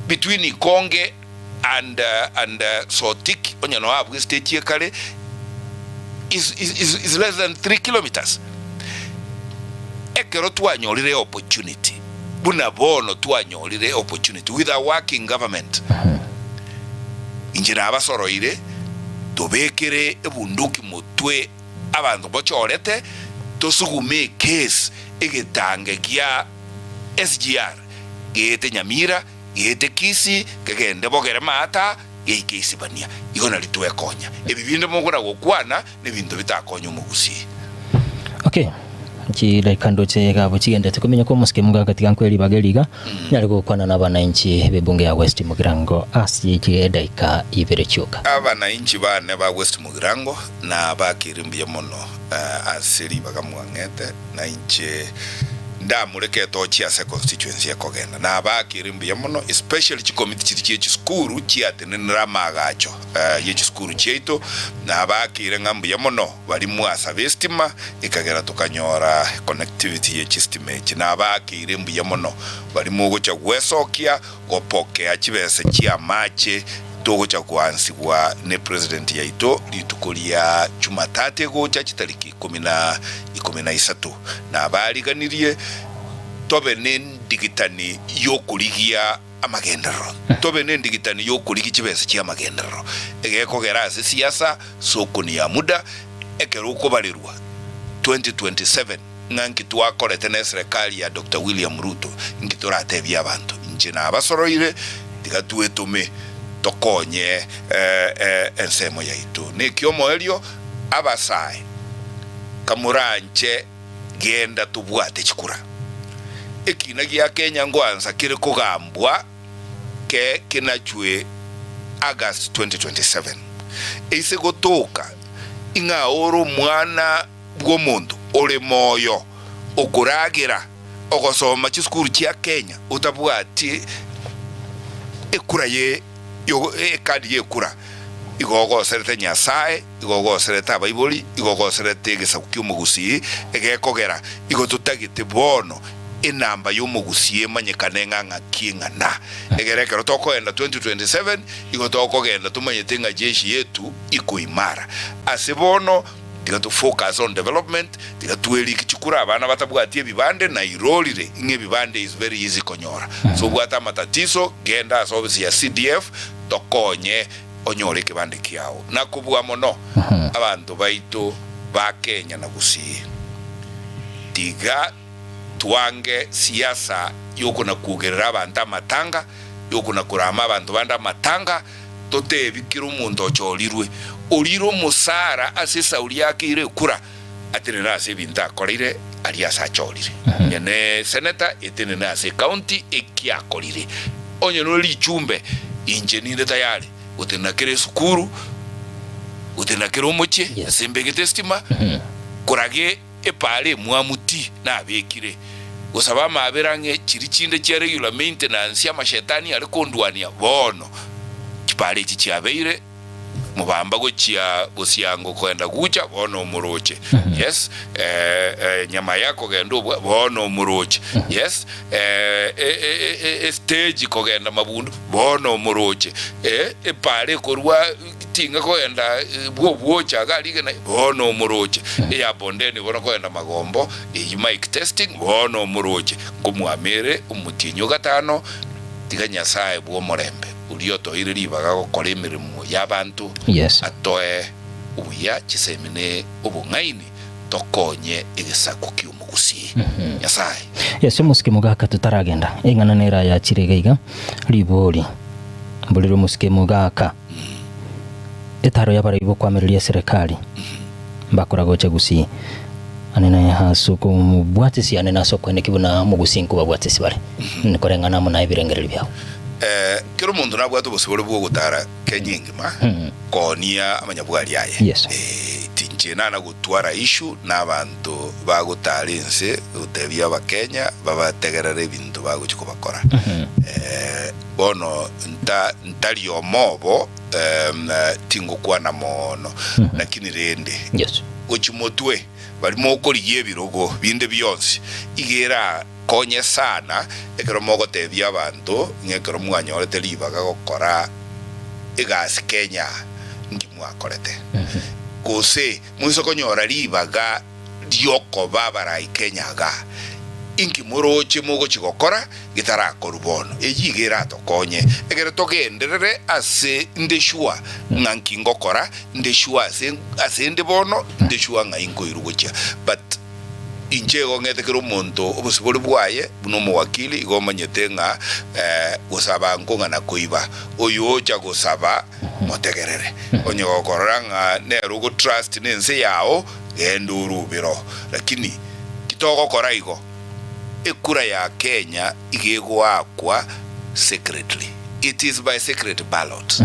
Between Ikonge and and Sotik onye noe abwo estage ekare is, is, is, is less than 3 kilometers. Ekero twanyorire opportunity buna bono twanyorire opportunity with a working government inche nabasoroire tobekere ebunduki motwe abanto bochorete tosugume ecase egetange gia SGR geete Nyamira Geete Kisii, kegende bogere maata, geike Isibania. Igo nario twekonya. Ebi binde mogora gokwana nebinto bitakonye omogusii. Okay. Chidaika ndoche egabo chigendete komenya kwa omosike mogaka tiga nkwe ribaga eri iga nyare gokwana na abanainchi b'ebunge ya West Mugirango ase chidaika ibere chioka. Abanainchi bane ba West Mugirango nabakire mbuya mono ase ribaga mwang'ete na inche ndamureke etochi ase constituency ekogenda. Nabakire mbuya mono especially chikomiti chiria chie chisukuru chiatenenera amaagacho ye chisukuru chiaito. Nabakire ng'a mbuya mono baria mwasaba estima ekagera tokanyora connectivity ye chistima echi. Nabakire mbuya mono baria mogocha gwesokia gopokea chibesa chi'amache togocha koansigwa ne president yaito rituko ria Jumatatu egocha chitariki ikomi na 13. Nabariganirie tobe nendigitani y'okorigia amagenderero, tobe nendigitani y'okorigia chibesa chi'amagenderero, egekogera ase siasa sokoni ya muda ekero okobarerwa 2027 ng'a nki twakorete neserekari ya Doctor William Ruto, nki toratebie abanto. Inche nabasoroire, tiga twetome tokonye ensemo yaito. Neki omoerio, abasae, kamoranche genda tobwate chikura. Ekina gia Kenya ngoansa kere kogambwa ke kenachwe August 2027. Eise gotoka ing'a ore omwana bw'omonto ore moyo okoragera ogosoma chisukuru chia Kenya otabwati. Ekura ye ekadi y'ekura igo ogoserete Nyasae, igo ogoserete abaibori, igo ogoserete egesaku ki'omogusii, egekogera igo totagete bono enamba y'omogusii emanyekane ng'a ng'aki eng'ana. Egere ekero tokoenda 2027 igo tokogenda tomanyete ng'a jeshi yetu iko imara. Ase bono tiga to focus on development, tiga tweriki chikura abana batabwati ebibande, nairorire ng'a ebibande is very easy konyora. So obwate amatatizo genda ase office ya CDF tokonye onyore ekebande kiao. Nakobua mono abanto baito ba Kenya na Gusii tiga twange siasa yokona-kwogerera abanto amatanga, yokona-korama abanto bande amatanga, totebi kera omonto ochorirwe, orire omosara ase esauri yakeire ekura, atenene ase ebinto akoreire aria ase achorire. Onye ne seneta, etenene ase ecounty eki akorire. Onye nore richumbe, inche ninde tayari gotenena kera esukuru, gotenena kera omochie, ase mbegete estima, korage Epaara emwamu ti nabekire gosaba amaabera ang'e chiria chinde chia regular maintenance amashetani are kondwania bono chipaara echi chiabeire mobamba gochia bosiango koenda gucha bono omoroche yes eh, eh, nyamaya kogenda obwa bono omoroche yes eh, e, e, e, e, stage kogenda mabundu bono omoroche eh, epaara ekorwa Tinga kogenda bw'obwocha iga rigena, bono omoroche, eya bondeni bono kogenda magombo, eyio mic testing, bono omoroche, nkomwamere omotienyi o gatano, tiga Nyasae bw'omorembe oria otoire ribaga gokora emeremo y'abanto Yes. atoe obuya chisemi ne obong'aini tokonye egesaku ki'omogusii. Nyasae. Yes, omosike mogaka totaragenda, eng'ana nere ayachire iga iga, ribori, mborire omosike mogaka. Etaro y'abarai b'okoamereria eserekari mbakora gocha gusii. Ane naye ase okomobwatisia ane nase okoeneki buna omogusii nkobabwatisi bare, koreng'ana amo naye ebirengererio biabo. Kera omonto nabwate obosibore bw'ogotara Kenya engima koonia amanyabwari aye. Yes. Tinche nana gotwara issue nabanto bagotara ense gotebia abakenya babategerere ebinto bagochia kobakora. Bono nta ntari omo obo, tingokwana mono, lakini rende Yes. gochia motwe baria mokorigia ebirogo binde bionsi, iga erakonye sana ekero mogotebia abanto ng'a ekero mwanyorete ribaga gokora egasi Kenya nki mwakorete, gose moise konyora ribaga riokoba abarai Kenya iga, inki moroche mogochia gokora getarakorwa bono? Eyio iga eratokonye ekero togenderere ase inde sure ng'a nki ngokora, inde sure ase ase nde bono, inde sure ng'ai nkoirwa gochia. But inche igo ng'ete kera omonto obosibore bwaye buna omowakili igo omanyete ng'a gosaba nkong'ana koiba. Oyo ocha gosaba motegerere. Onye gokorora ng'a nere ogotrust nense yao, genda orubere oo. Lakini titogokora igo, ekura ya Kenya iga egoakwa secretly. It is by secret ballot.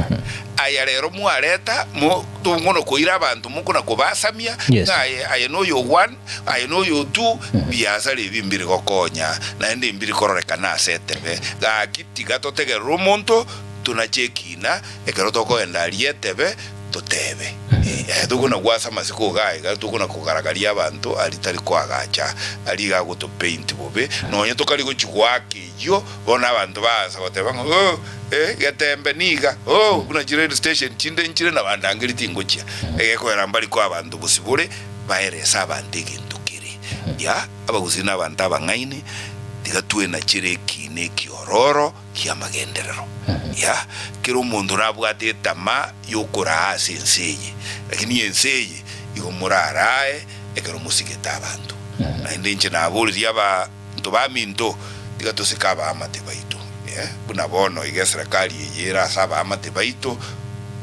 Aya rero mwareta mo tokona koira abanto mokona kobasamia Yes. ng'a aye aye noyo one, aye noyo two, biasara ebi mbiri gokonya naende mbiri kororekana ase etebe. Gaki tiga totegerere omonto tonache ekina ekero tokoenda aria etebe totebe, Ee, tokona gwasa amasiko iga iga, tokona kogaragaria abanto aria tari koagacha, aria iga agotopaint bobe, nonya tokari gochia goaka eyio, bono abanto baansa goteba ng'a oh, eh, getembe niga, oh, buna chirail station chinde nchire na bandangeri tingochia. Egekoera mbari koa abanto bosibore, baerese abanto egento kere. Ya, abagusii na abanto abang'aini, tiga twenachere ekiina ekiororo, ki'amagenderero. Ya, kera omonto nabwate etama y'okoraa ase ense eye, lakini ense eye igo morarae ekero mosigete abanto. Naende inche naboririe abanto baminto, tiga tosike abaamate baito, eh, buna bono iga eserekari eye ere ase abaamate baito,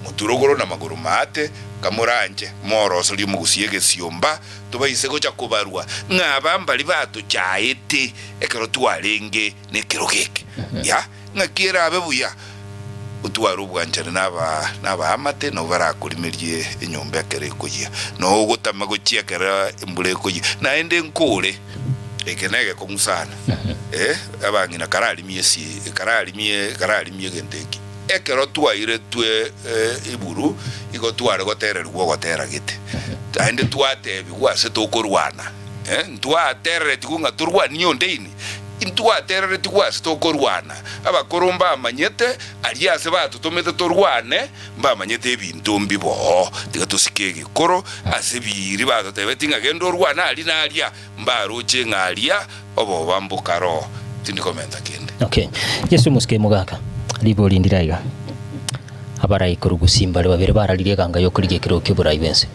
moturogoro na magoro maate, kamoranche moroserie omogusia egesiomba, tobaise gocha kobarwa ng'a aba mbaria batochaete ekero twarenge Nekerogo eke, ya, ng'aki erabe buya otware obwanchani naba nabaamate, nabo barakorimerie enyomba ekero ekoyia, na ogotama gochia ekero embura ekoyia, naende nkore. Eke negekong'u sana, eh, abang'ina kararimie esi, kararimie, kararimie egento eke. Ekero twairetwe iburu, igo tware gotererigwa ogotera gete, naende twatebigwa ase tokorwana. Eh, ntwatereretigwe ng'a torwanie onde ini, intwatereretigwe ase tokorwana. Abakoro mbamanyete aria ase batotomete torwane, mbamanyete ebinto mbiboo. Tiga tosike egekoro ase biiri batotebetie ng'a genda orwane aria na aria, mbaroche ng'a aria oboba mbokare oo. Tindi komenta kende. Okay. Yeso omosike mogaka, ribori ndire aiga. Abarai korwa gusii mbare babere bararirie eganga y'okorigia ekerogo ki'oborai bw'ense.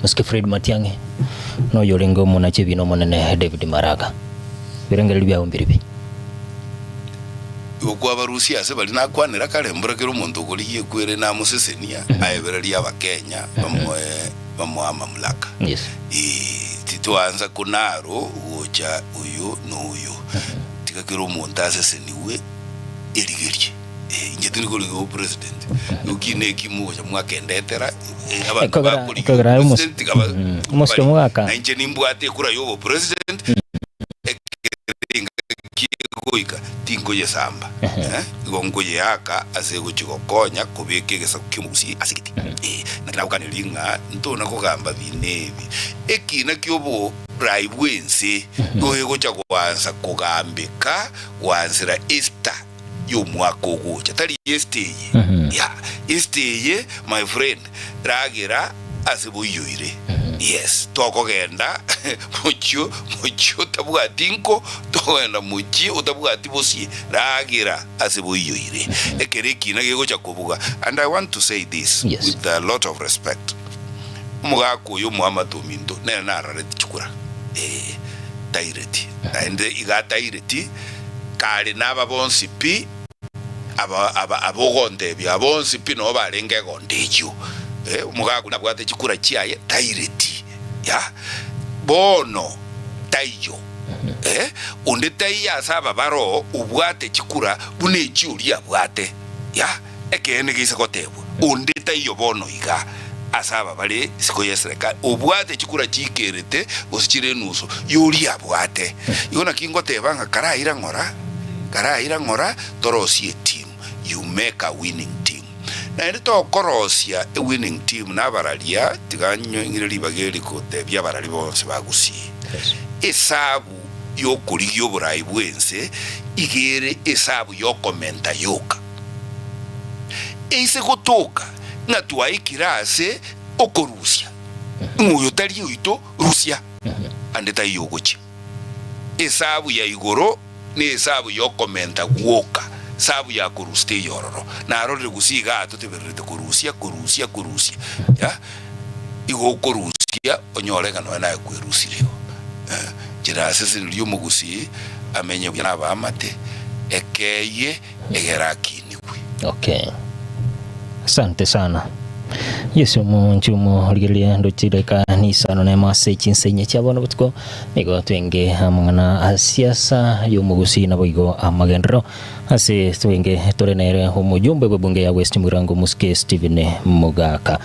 Mosike Fred Matiang'i na oyorenge omonachi ebiina omonene David Maraga. Ebirengererio biabo mbiribi. Igo kwabarusia ase baria nakwanera kare, mbura kera omonto okorigia ekwere namosesenia, aebererie Abakenya bamoe bamoe amamlaka. Yes. Ee, titwansa konaro gocha oyo na oyo. Tiga kera omonto asesenigwe erigerie. Eh, inche tindi korigia obopresident. Eki na eki mogocha mwakendetera, eh, abanto Ekogera- bakorigia ekogera aye omos- obopresident tiga ba- Omosike bari. omogaka. Na inche nimbwate ekura ya obopresident, ekero engaki egoika tinkoyesamba. Eh, igo nkoyeaka ase egochi gokonya kobeka egesaku ki'omogusii ase egeti. Eh, naki nagokaneria ng'a ntona kogamba bina ebi. Ekina ki'oborai bw'ense nigo gegocha goansa kogambeka goansera Easter y'omwaka ogocha, tari Easter eye. Yeah, Easter eye my friend, ragera ase boiyoire. Yes, tokogenda mochie mochie otabwati nko, tokogenda mochie otabwati bosie, ragera ase boiyoire. Ekero ekina gegocha kobuga. And I want to say this Yes. with a lot of respect. Omogaka oyo omoamate ominto nere narareti chikura, eh, taireti. Naende iga ataireti, Kare naba bonsi pi, aba, aba, abogontebia bonsi pi noo barenge egondo eyio. Eh, omogaka oria nabwate chikura chiaye, taireti. Ya. Bono taiyo. Eh, onde taiyo ase aba baroo obwate chikura buna echi oria abwate. Ya. Ekeene geise gotebwa, onde taiyo bono iga ase aba bare isiko y'eserekari obwate chikura chiikerete gose chire enusu y'oria abwate. Igo naki ngoteba ng'a karaira ng'ora, karaira ng'ora torosie etimu, you make a winning team. Naende tokorosia e winning team nabararia, tiga ng'ire ribaga eri gotebia abarari bonsi ba Gusii, esabu y'okorigia oborai bw'ense iga ere esabu y'okomenta yoka. Eise gotoka ng'a twaikire ase okorusia, ng'a oyo tari oito, rusia, ande taiyo ogochia. Esabu ya igoro nesabu y'okomenta gwoka, sabu ya korusia teiyo ororo. Narorire gose igaa totebererete korusia, korusia, korusia. Ya, igo okorusia onyore ng'a nonya naye kwerusirie igo. Eh, nchera asesenirie omogusii amenye buya nabaamate, ekeyie egere akinigwe. Okay. Asante sana. Yesu omonche omorigereria ndochireka nisano nemo ase chinsenye chia bono botuko nigo twenge amang'ana a siasa y'omogusii naboigo amagenderero ase twenge tore nere omojumbe bw'ebunge ya West Mugirango Omosike Stephen Mogaka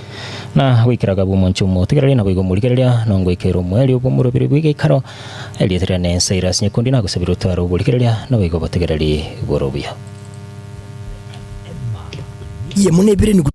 na goikeraga bw'omonche omotigereria naboigo omorigereria nongoikera omoerio bw'omoroberi bw'egeikaro Erieta riane Cyrus Nyakundi nagosabire otware oborigereria naboigo obotegereri bore obuya. Yemo nebire nigo.